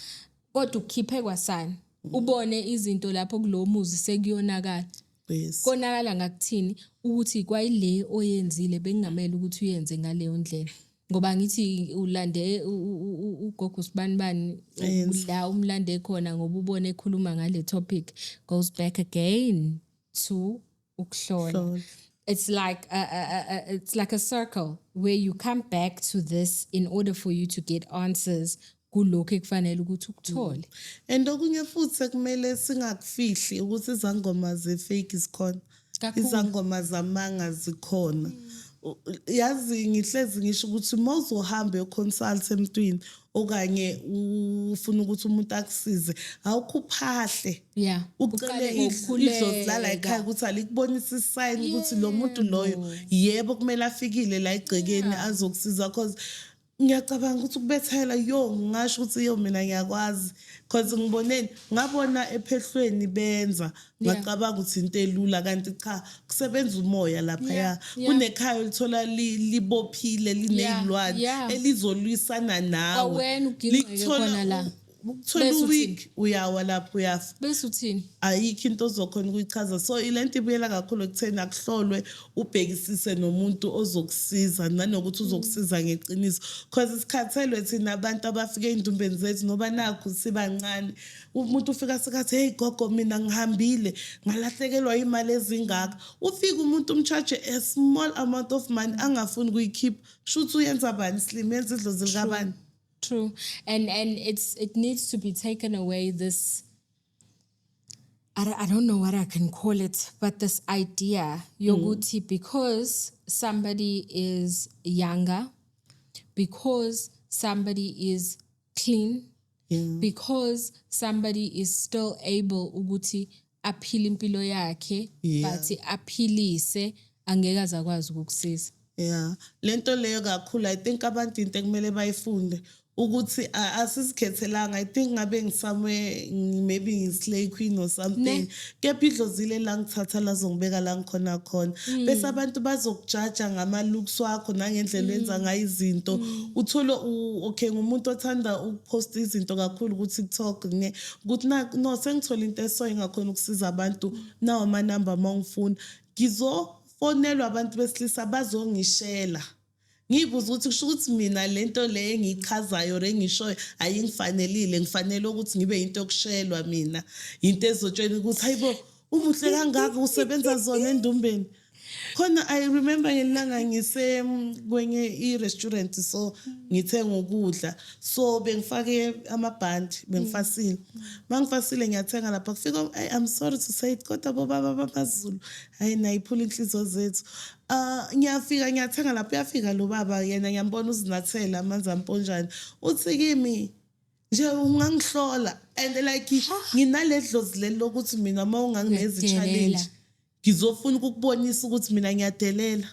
kodwa ukhiphe kwasani, ubone izinto lapho kulowo muzi sekuyonakala. Konakala ngakuthini? Ukuthi kwayile oyenzile bekungamele ukuthi uyenze ngaleyo ndlela, ngoba ngithi ulande ugogo sibanibani la umlande khona ngoba ubone ekhuluma ngale topic. Goes back again to ukuhlola. Hlola. It's like a circle where you come back to this in order for you to get answers kulokhu ekufanele ukuthi ukuthole. And okunye futhi sekumele singakufihli ukuthi izangoma ze-fake zikhona. Kakhulu. Izangoma zamanga zikhona. Yazi ngihlezi ngisho ukuthi uma uzohamba uyoconsult emntwini okanye ufuna ukuthi umuntu akusize, awukhuphahle, ucele Uqale idlozi lala ekhaya ngokukhuleka. ukuthi alikubonise isayini ukuthi lo muntu loyo, yebo, kumele afikile la egcekeni azokusiza, cause ngiyacabanga ukuthi ukubethela, yo, ngingasho ukuthi yo, mina ngiyakwazi, cause ngiboneni, ngabona ephehlweni benza, ngacabanga ukuthi into elula, kanti cha, kusebenza umoya laphaya. Kunekhaya olithola libophile, liney'lwane elizolwisana nawe. Kwawena ugingqike Likuthola khona la. Ukuthola Bese u-week, uyawa lapho, uyafa. Bese uthini? Ayikho into ozokhona ukuyichaza. So ilento ibuyela kakhulu ekutheni akuhlolwe, ubhekisise nomuntu ozokusiza, nanokuthi uzokusiza ngeqiniso, because sikhathelwe thina abantu abafike ey'ndumbeni zethu, noba nakhu sibancane, umuntu ufika sekathi, "Hey gogo, mina ngihambile ngalahlekelwa imali ezingaka." Ufike umuntu umcharge a small amount of money, angafuni ukuyikhipha. Shuthi uyenza bani slim, yenza idlozi likabani? True. And it needs to be taken away, this, I don't know what I can call it, but this idea yokuthi because somebody is younger, because somebody is clean, because somebody is still able ukuthi aphile impilo yakhe, but aphilise, angeke aze akwazi ukukusiza. Yeah, lento leyo kakhulu, I think abantu into ekumele bayifunde ukuthi asizikhethelanga. I think ngabe ngisomewhere, maybe ngi-slay queen or something, Ne. kepha idlozile la ngithatha lazongibeka la ngikhona khona. Bese abantu bazokujaja ngama-looks wakho nangendlela oyenza ngayo izinto. Uthole okay, ngumuntu othanda ukuposta izinto kakhulu ku-TikTok, ne ukuthi no, sengithole into esoyo engakhona ukusiza abantu, nawo amanamba uma ngifuna. Ngizofonelwa abantu besilisa bazongishela. Ngiyibuza ukuthi kusho ukuthi mina lento le engiyichazayo or engishoyo ayingifanelile, ngifanele ukuthi ngibe into yokushelwa mina, into ezotshela ukuthi hayibo, umuhle kangaka, usebenza zona endumbeni khona. I remember ngelanga ngise kwenye i-restaurant, so ngithenga ukudla, so bengifake amabhandi, bengifasile, mangifasile ngiyathenga lapha, kufika, ay, I'm sorry to say it, kodwa bobaba bamaZulu, hayi, nayiphula inhliziyo zethu. Ngiyafika ngiyathenga lapho, uyafika lo baba, yena ngiyambona uzinathela amanzi amponjane, uthi kimi nje, "Ungangihlola?" And like nginale dlozi leli lokuthi mina uma unganginezi Uyadelela. challenge. Ngizofuna ukukubonisa ukuthi mina ngiyadelela.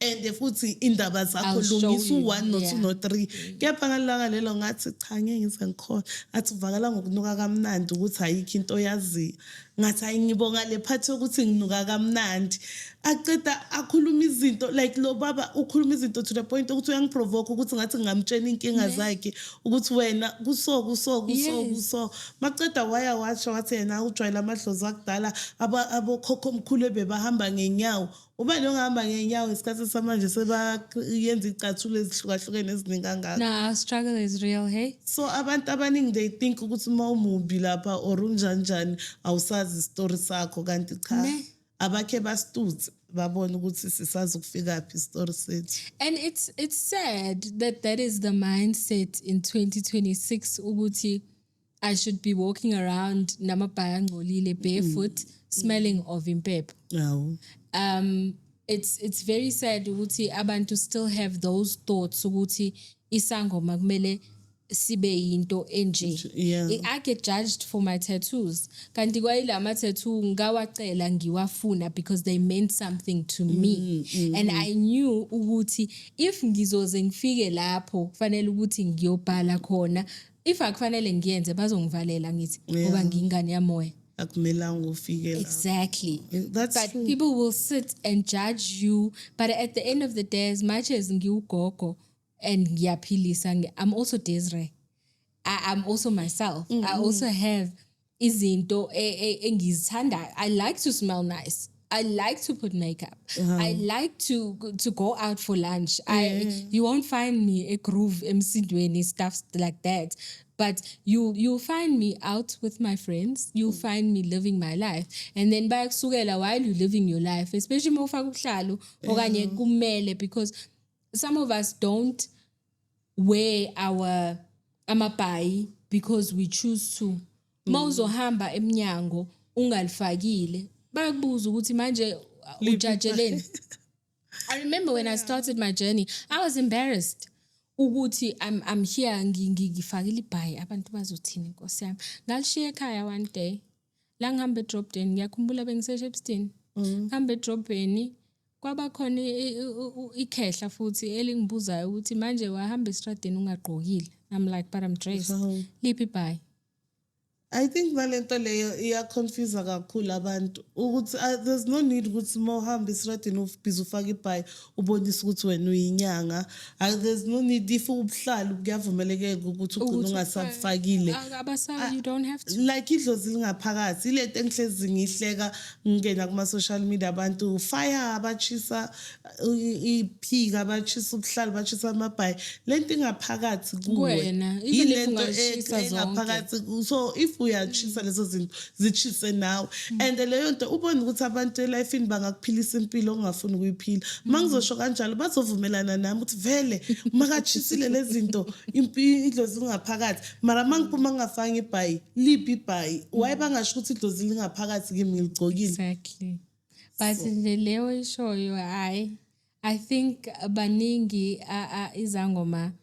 And futhi indaba zakho I'll show lungisa you. u-1 no-2 no-3. Kepha ngalilanga lelo ngathi cha, ngeke ngize ngikhona. Ngathi uvakala ngokunuka kamnandi ukuthi ayikho into oyaziyo. Ngathi hayi, ngibonga le phathi yokuthi nginuka kamnandi. Aqeda akhuluma izinto, like lo baba ukhuluma izinto to the point ukuthi uyangiprovoke ukuthi ngathi ngingamtshela iy'nkinga zakhe ukuthi wena kuso kuso kuso kuso. Maceda waya washo wathi yena ujwayele amadlozi akudala, abokhokho omkhulu ebebahamba ngenyawo. Ubani ongahamba ngenyawo ngesikhathi samanje, sebayenza iy'cathulo ezihlukahlukene eziningi kangaka? No, our struggle is real, hey. So abantu abaningi, they think ukuthi uma umubi lapha or unjani njani awusazi isitori sakho, kanti cha. Ne. Abakhe basitutse babone ukuthi sisazi ukufikaphi isitori sethu. And it's sad that that is the mindset in 2026, ukuthi I should be walking around namabhayi angcolile, barefoot, smelling of impepho. Yawo. It's very sad ukuthi abantu still have those thoughts ukuthi isangoma kumele sibe yinto enje. I get judged for my tattoos, kanti kwayila tattoo ngawacela, ngiwafuna because they meant something to me, and I knew ukuthi if ngizoze ngifike lapho kufanele ukuthi ngiyobhala khona, if akufanele ngiyenze bazongivalela, ngithi ngoba ngiyingane yamoya. Akumelanga ufike lapho. Exactly. That's But true. people will sit and judge you, but at the end of the day, as much as ngiwugogo and ngiyaphilisa, I'm also Desiree. I'm also myself. I also have izinto engizithandayo. I like to smell nice. I like to put makeup. I like to go out for lunch. I You won't find me a groove emsindweni, stuff like that. But you'll find me out with my friends. You'll find me living my life. And then bayakusukela while you're living your life, especially uma ufaka ubuhlalu okanye kumele, because some of us don't wear our amabhayi because we choose to. Mawuzohamba eminyango ungalifakile, bayakubuza ukuthi manje ujajeleni. I remember when I started my journey, I was embarrassed ukuthi I'm here, ngifakile ibhayi, abantu bazothini, inkosi yami. Ngalishiya ekhaya one day. La ngihamba edrobheni, ngiyakhumbula bengise-Shepstone. Ngihamba edrobheni, kwaba khona ikhehla futhi elingibuzayo ukuthi manje wahamba estradeni ungagqokile. I'm like, "But I'm dressed." Hawu. Liphi ibhayi? I think nalento leyo iyaconfuse kakhulu abantu ukuthi there's no need ukuthi uma uhamba esitradini ubhizi ufake ibhayi ubonise ukuthi wena uyinyanga. There's no need. If ubuhlalu kuyavumelekeka ukuthi ugcine Ukuthi ungasabufakile. Abasa, you don't have to. Like idlozi lingaphakathi, ilento engihlezi ngihleka ngingena kuma-social media, abantu fire abachisa iphika, abachisa ubuhlalu, bachisa amabhayi. Lento ingaphakathi kuwe. Kuwena, even if Yilento ungazishisa zonke. engaphakathi. So if uyachisa lezo zinto, zichise nawe. And leyo nto ubone ukuthi abantu elifini bangakuphilisa impilo ongafuni ukuyiphila. Uma ngizosho kanjalo bazovumelana nami ukuthi vele makachisile lezi zinto, idlozi lingaphakathi. Mara uma ngiphuma ngingafanga ibhayi, liphi ibhayi? Why bangasho ukuthi idlozi lingaphakathi kimi ngiligcokile? Exactly. But nje leyo ishoyo, hayi, I think baningi izangoma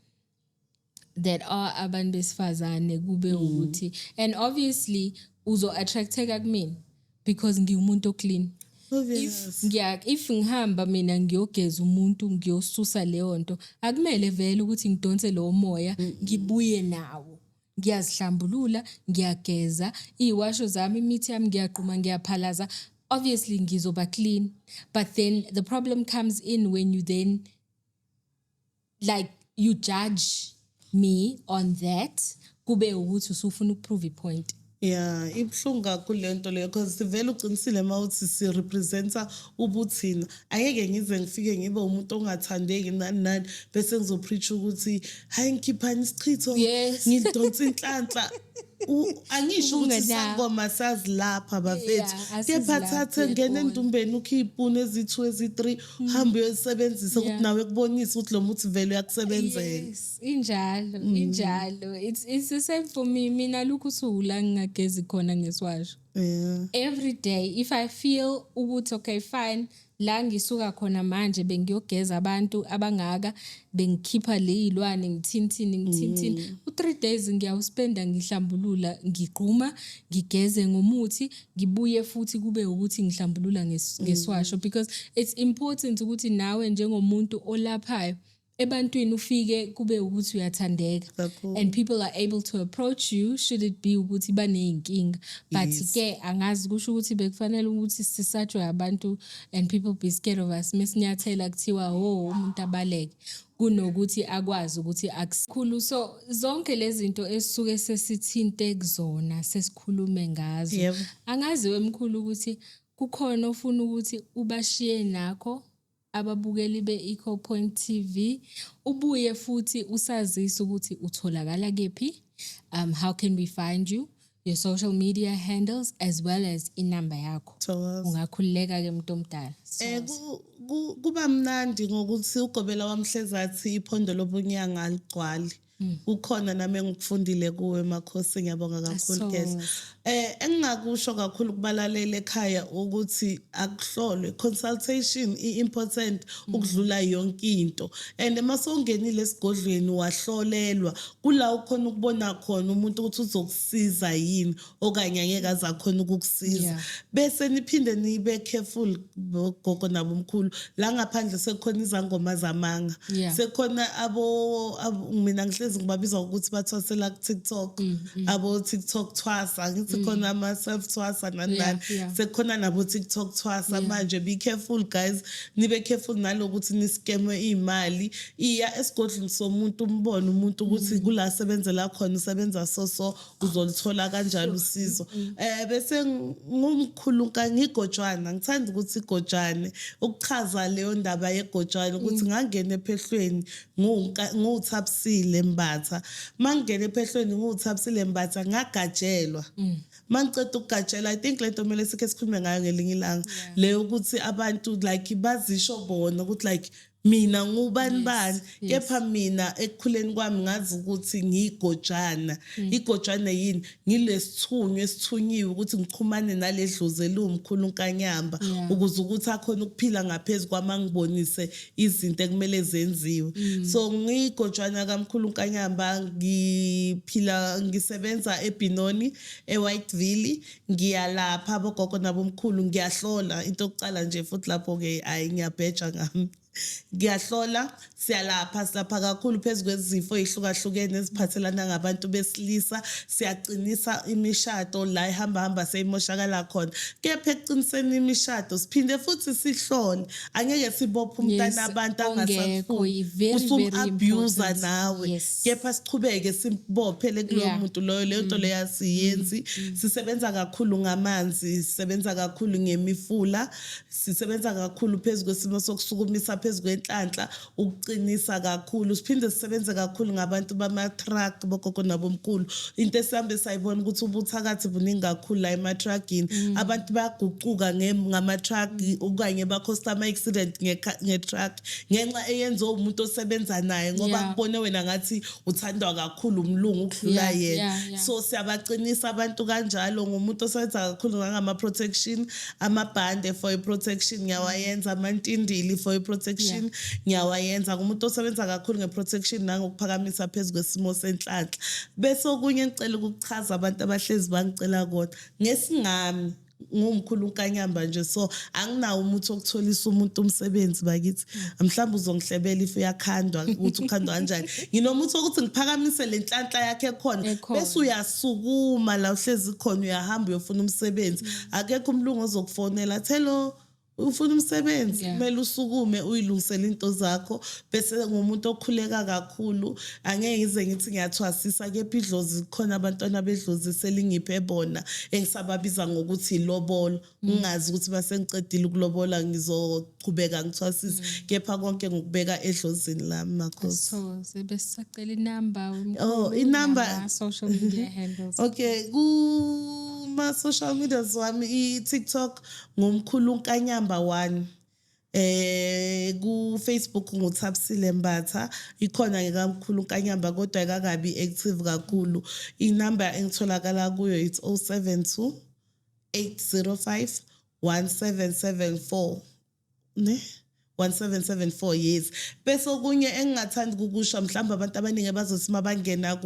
that are abantu besifazane, kube ukuthi and obviously uzo attracteka kumina because ngiwumuntu oclean. Obvious. If ngihamba mina ngiyogeza umuntu, ngiyosusa leyo nto, akumele vele ukuthi ngidonse lowo moya ngibuye nawo. Ngiyazihlambulula, ngiyageza, iziwasho zami, imithi yami, ngiyaqhuma, ngiyaphalaza. Obviously ngizoba clean, but then the problem comes in when you then, like, you judge me on that, kube ukuthi usufuna ukuprove ipoint. Yeah, ibuhlungu kakhulu le nto leyo because sivele uqinisile uma uthi si-representa ubuthina. Angeke ngize ngifike ngibe umuntu ongathandeki nani nani bese ngizopreach ukuthi hayi, ngikhiphani isichitho, ngidonsa inhlanhla. Angisho ukuthi Ubungenawo. Sangoma sazilapha bafethu. Yeah, Kepha asizilaphi thathe at ngena all. endumbeni, ukhe iy'puni ezi-two, ezi-three, uhambe uyosebenzisa ukuthi nawe kubonise ukuthi lo muthi vele uyakusebenzela. Yes, injalo, injalo. It's the same for me. Mina lokhu usuku la ngingagezi khona ngesiwasho. Every day if I feel ukuthi okay, fine, la ngisuka khona manje bengiyogeza abantu abangaka, bengikhipha leyilwane, ngithinthini ngithinthini, u3 days ngiyawuspenda ngihlambulula, ngigquma, ngigeze ngomuthi, ngibuye futhi kube ukuthi ngihlambulula ngeswasho, because it's important ukuthi nawe njengomuntu olaphayo ebantwini ufike kube ukuthi uyathandeka Kakhulu. And people are able to approach you should it be ukuthi baneyinkinga. But ke angazi, kusho ukuthi bekufanele ukuthi sisatshwe abantu and people be scared of us, mesinyathela kuthiwa, "Oh, umuntu abaleke," kunokuthi akwazi ukuthi akusikhulu. So zonke lezi zinto esisuke sesithinte kuzona, sesikhulume ngazo, angazi wemkhulu ukuthi kukhona ofuna ukuthi ubashiye nakho ababukeli be-Eco Point TV, ubuye futhi usazise ukuthi utholakala kephi, how can we find you, your social media handles as well as inamba yakho. Thokoza. Ungakhululeka ke, muntu omdala. Kuba mnandi ngokuthi ugobela wamhlezathi iphondo lobunyanga aligcwali. Kukhona nami engikufundile kuwe, makhosi, ngiyabonga kakhulu. Asoze. Geza. Engingakusho kakhulu kubalaleli ekhaya ukuthi akuhlolwe, consultation i-important ukudlula yonke into, and mase ungenile esigodlweni wahlolelwa, kula ukhona ukubona khona umuntu ukuthi uzokusiza yini okanye angeke aze akhona ukukusiza. Bese niphinde nibe careful, gogo nabomkhulu, la ngaphandle sekukhona izangoma zamanga. Sekukhona abo, mina ngihlezi ngibabiza ngokuthi bathwasela ku-TikTok, abo TikTok thwasa, ngithi khona ama-self thwasa nani nani. Sekukhona nabo TikTok thwasa manje. Be careful guys, nibe careful nalokuthi niskemwe iy'mali. Iya esigodlweni somuntu, umbone umuntu ukuthi kula asebenzela khona, usebenza so so, uzolithola kanjalo usizo. Bese ngumkhulu ngigojwana, ngithanda ukuthi igojwane, ukuchaza leyo ndaba yegojwane ukuthi ngangena ephehlweni nguThapsile Mbatha. Mangena ephehlweni nguThapsile Mbatha, ngagajelwa. Mangiceda ukugajelwa, I think lento kumele sikhe sikhulume ngayo ngelinye ilanga, leyo ukuthi abantu like bazisho bona ukuthi like mina ngubani bani, kepha mina ekukhuleni kwami ngazi ukuthi ngiyigojana. Igojana yini? Ngilesithunywa esithunyiwe ukuthi ngichumane nale dlozi eliwumkhulu uNkanyamba, ukuze ukuthi akhona ukuphila ngaphezu kwami, angibonise izinto ekumele zenziwe. So ngiyigojana kamkhulu uNkanyamba, ngiphila, ngisebenza eBinoni, eWhiteville. Ngiyalapha abogogo nabomkhulu, ngiyahlola. Into yokucala nje futhi lapho-ke, ayi, ngiyabheja ngami, ngiyahlola, siyalapha, silapha kakhulu phezu kwezifo ey'hlukahlukene eziphathelana ngabantu besilisa. Siyaqinisa imishado la ihamba hamba seyimoshakala khona, kepha ekuqiniseni imishado siphinde futhi sihlole. Angeke sibophe umntana abantu ongekho, angasafuni, very, very usum-abuse important. nawe, kepha sichubeke simbophele kuloyo muntu loyo. Leyo nto leyo asiyenzi. Sisebenza kakhulu ngamanzi, sisebenza kakhulu ngemifula, sisebenza kakhulu phezu kwesimo sokusukumisa, phezu kwenhlanhla, ukuqinisa kakhulu. Siphinde sisebenze kakhulu ngabantu bama-truck, bogogo nabomkhulu. Into esihambe sayibona ukuthi ubuthakathi buningi kakhulu la ema-truckini. Abantu bayagucuka ngama-truck okanye ba-causa ama-accident nge-truck ngenxa eyenziwe umuntu osebenza naye, ngoba kubone wena ngathi uthandwa kakhulu umlungu ukudlula yena. So siyabaqinisa abantu kanjalo. Ngumuntu osebenza kakhulu ngangama-protection, amabhande for i-protection ngiyawayenza, amantindili for i-protection ngiyawayenza. Ngumuntu osebenza kakhulu nge-protection nangokuphakamisa phezu kwesimo senhlanhla. Bese okunye ngicela ukukuchaza, abantu abahlezi bangicela kona ngesingami, ngumkhulu uNkanyamba nje, so anginawo umuthi wokutholisa umuntu umsebenzi bakithi. Mhlawumbe uzongihlebela if uyakhandwa ukuthi ukhandwa kanjani. Nginomuthi wokuthi ngiphakamise le nhlanhla yakhe ekhona, Ekhona. bese uyasukuma la uhlezi khona, uyahamba uyofuna umsebenzi. Akekho umlungu ozokufonela, "Hello, ufuna umsebenzi?" Kumele usukume uyilungisele into zakho. Bese ngumuntu okhuleka kakhulu. Angeke ngize ngithi ngiyathwasisa, kepha idlozi khona, abantwana bedlozi selingiphe bona, engisababiza ngokuthi ilobolo. Ngingazi ukuthi basengicedile ukulobola ngizochubeka ngithwasise, kepha konke ngokubeka edlozini lami, makhosi. So sebesacela inamba. Oh, inamba. Social media handles. Okay, kuma social medias wami, i-TikTok ngumkhulu uNkanyamba 1. Ku Facebook nguThapsile Mbatha. Ikhona ngekamkhulu uNkanyamba kodwa ayikakabi active kakhulu. Inamba engitholakala kuyo, it's 072 805 1774, ne, 1774, yes. Bese okunye engingathanda ukukusho, mhlawumbe abantu abaningi bazothi mabangena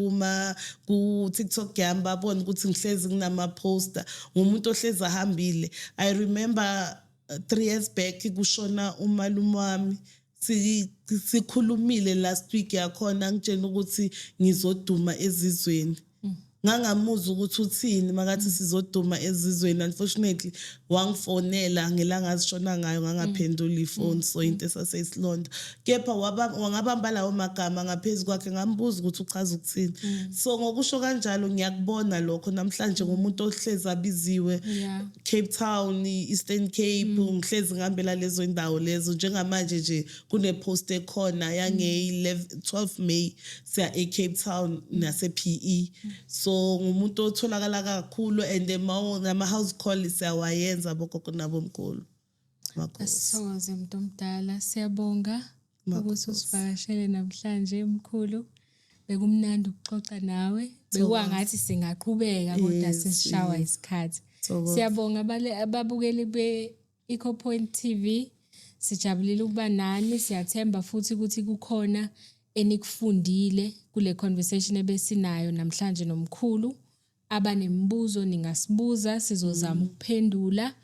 ku TikTok yami babone ukuthi ngihlezi kunama poster, ngumuntu ohlezi ahambile. I remember 3 years back kushona umalume wami. Sikhulumile last week yakhona, ngitshela ukuthi ngizoduma ezizweni. Ngangamuzwa ukuthi uthini makathi sizoduma ezizweni. Unfortunately wangifonela ngelanga azishona ngayo, ngangaphendula ifoni, so into esaseyisilonda, kepha wangabamba lawo magama ngaphezu kwakhe. Ngambuza ukuthi uchaza ukuthini. So ngokusho kanjalo, ngiyakubona lokho namhlanje ngumuntu ohlezi abiziwe. Cape Town, Eastern Cape, ngihlezi ngihambela lezo indawo lezo. Njengamanje nje kune post ekhona yange 11, 12 May, siya e Cape Town nase PE. So ngumuntu otholakala kakhulu and nama house call siyawayenza, bogogo nabomkhulu. Makhosi. Asithokoze, muntu omdala. Siyabonga ukuthi Makhosi. usivakashele namhlanje, mkhulu. Bekumnandi ukuxoxa nawe. Bekuwangathi singaqhubeka, kodwa sesishawa isikhathi. Thokoza. Siyabonga ababukeli be Eco Point TV. Sijabulile ukuba nani. Siyathemba futhi ukuthi kukhona enikufundile kule conversation ebesinayo namhlanje nomkhulu. Abanemibuzo ningasibuza, sizozama ukuphendula.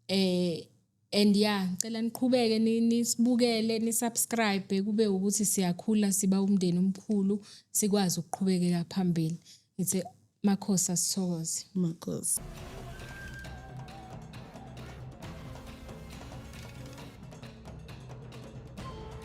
And yeah, ngicela niqhubeke nisibukele, nisubscribe, kube ukuthi siyakhula, siba umndeni omkhulu, sikwazi ukuqhubekeka phambili. Ngithi makhosi, asithokoze. Makhosi.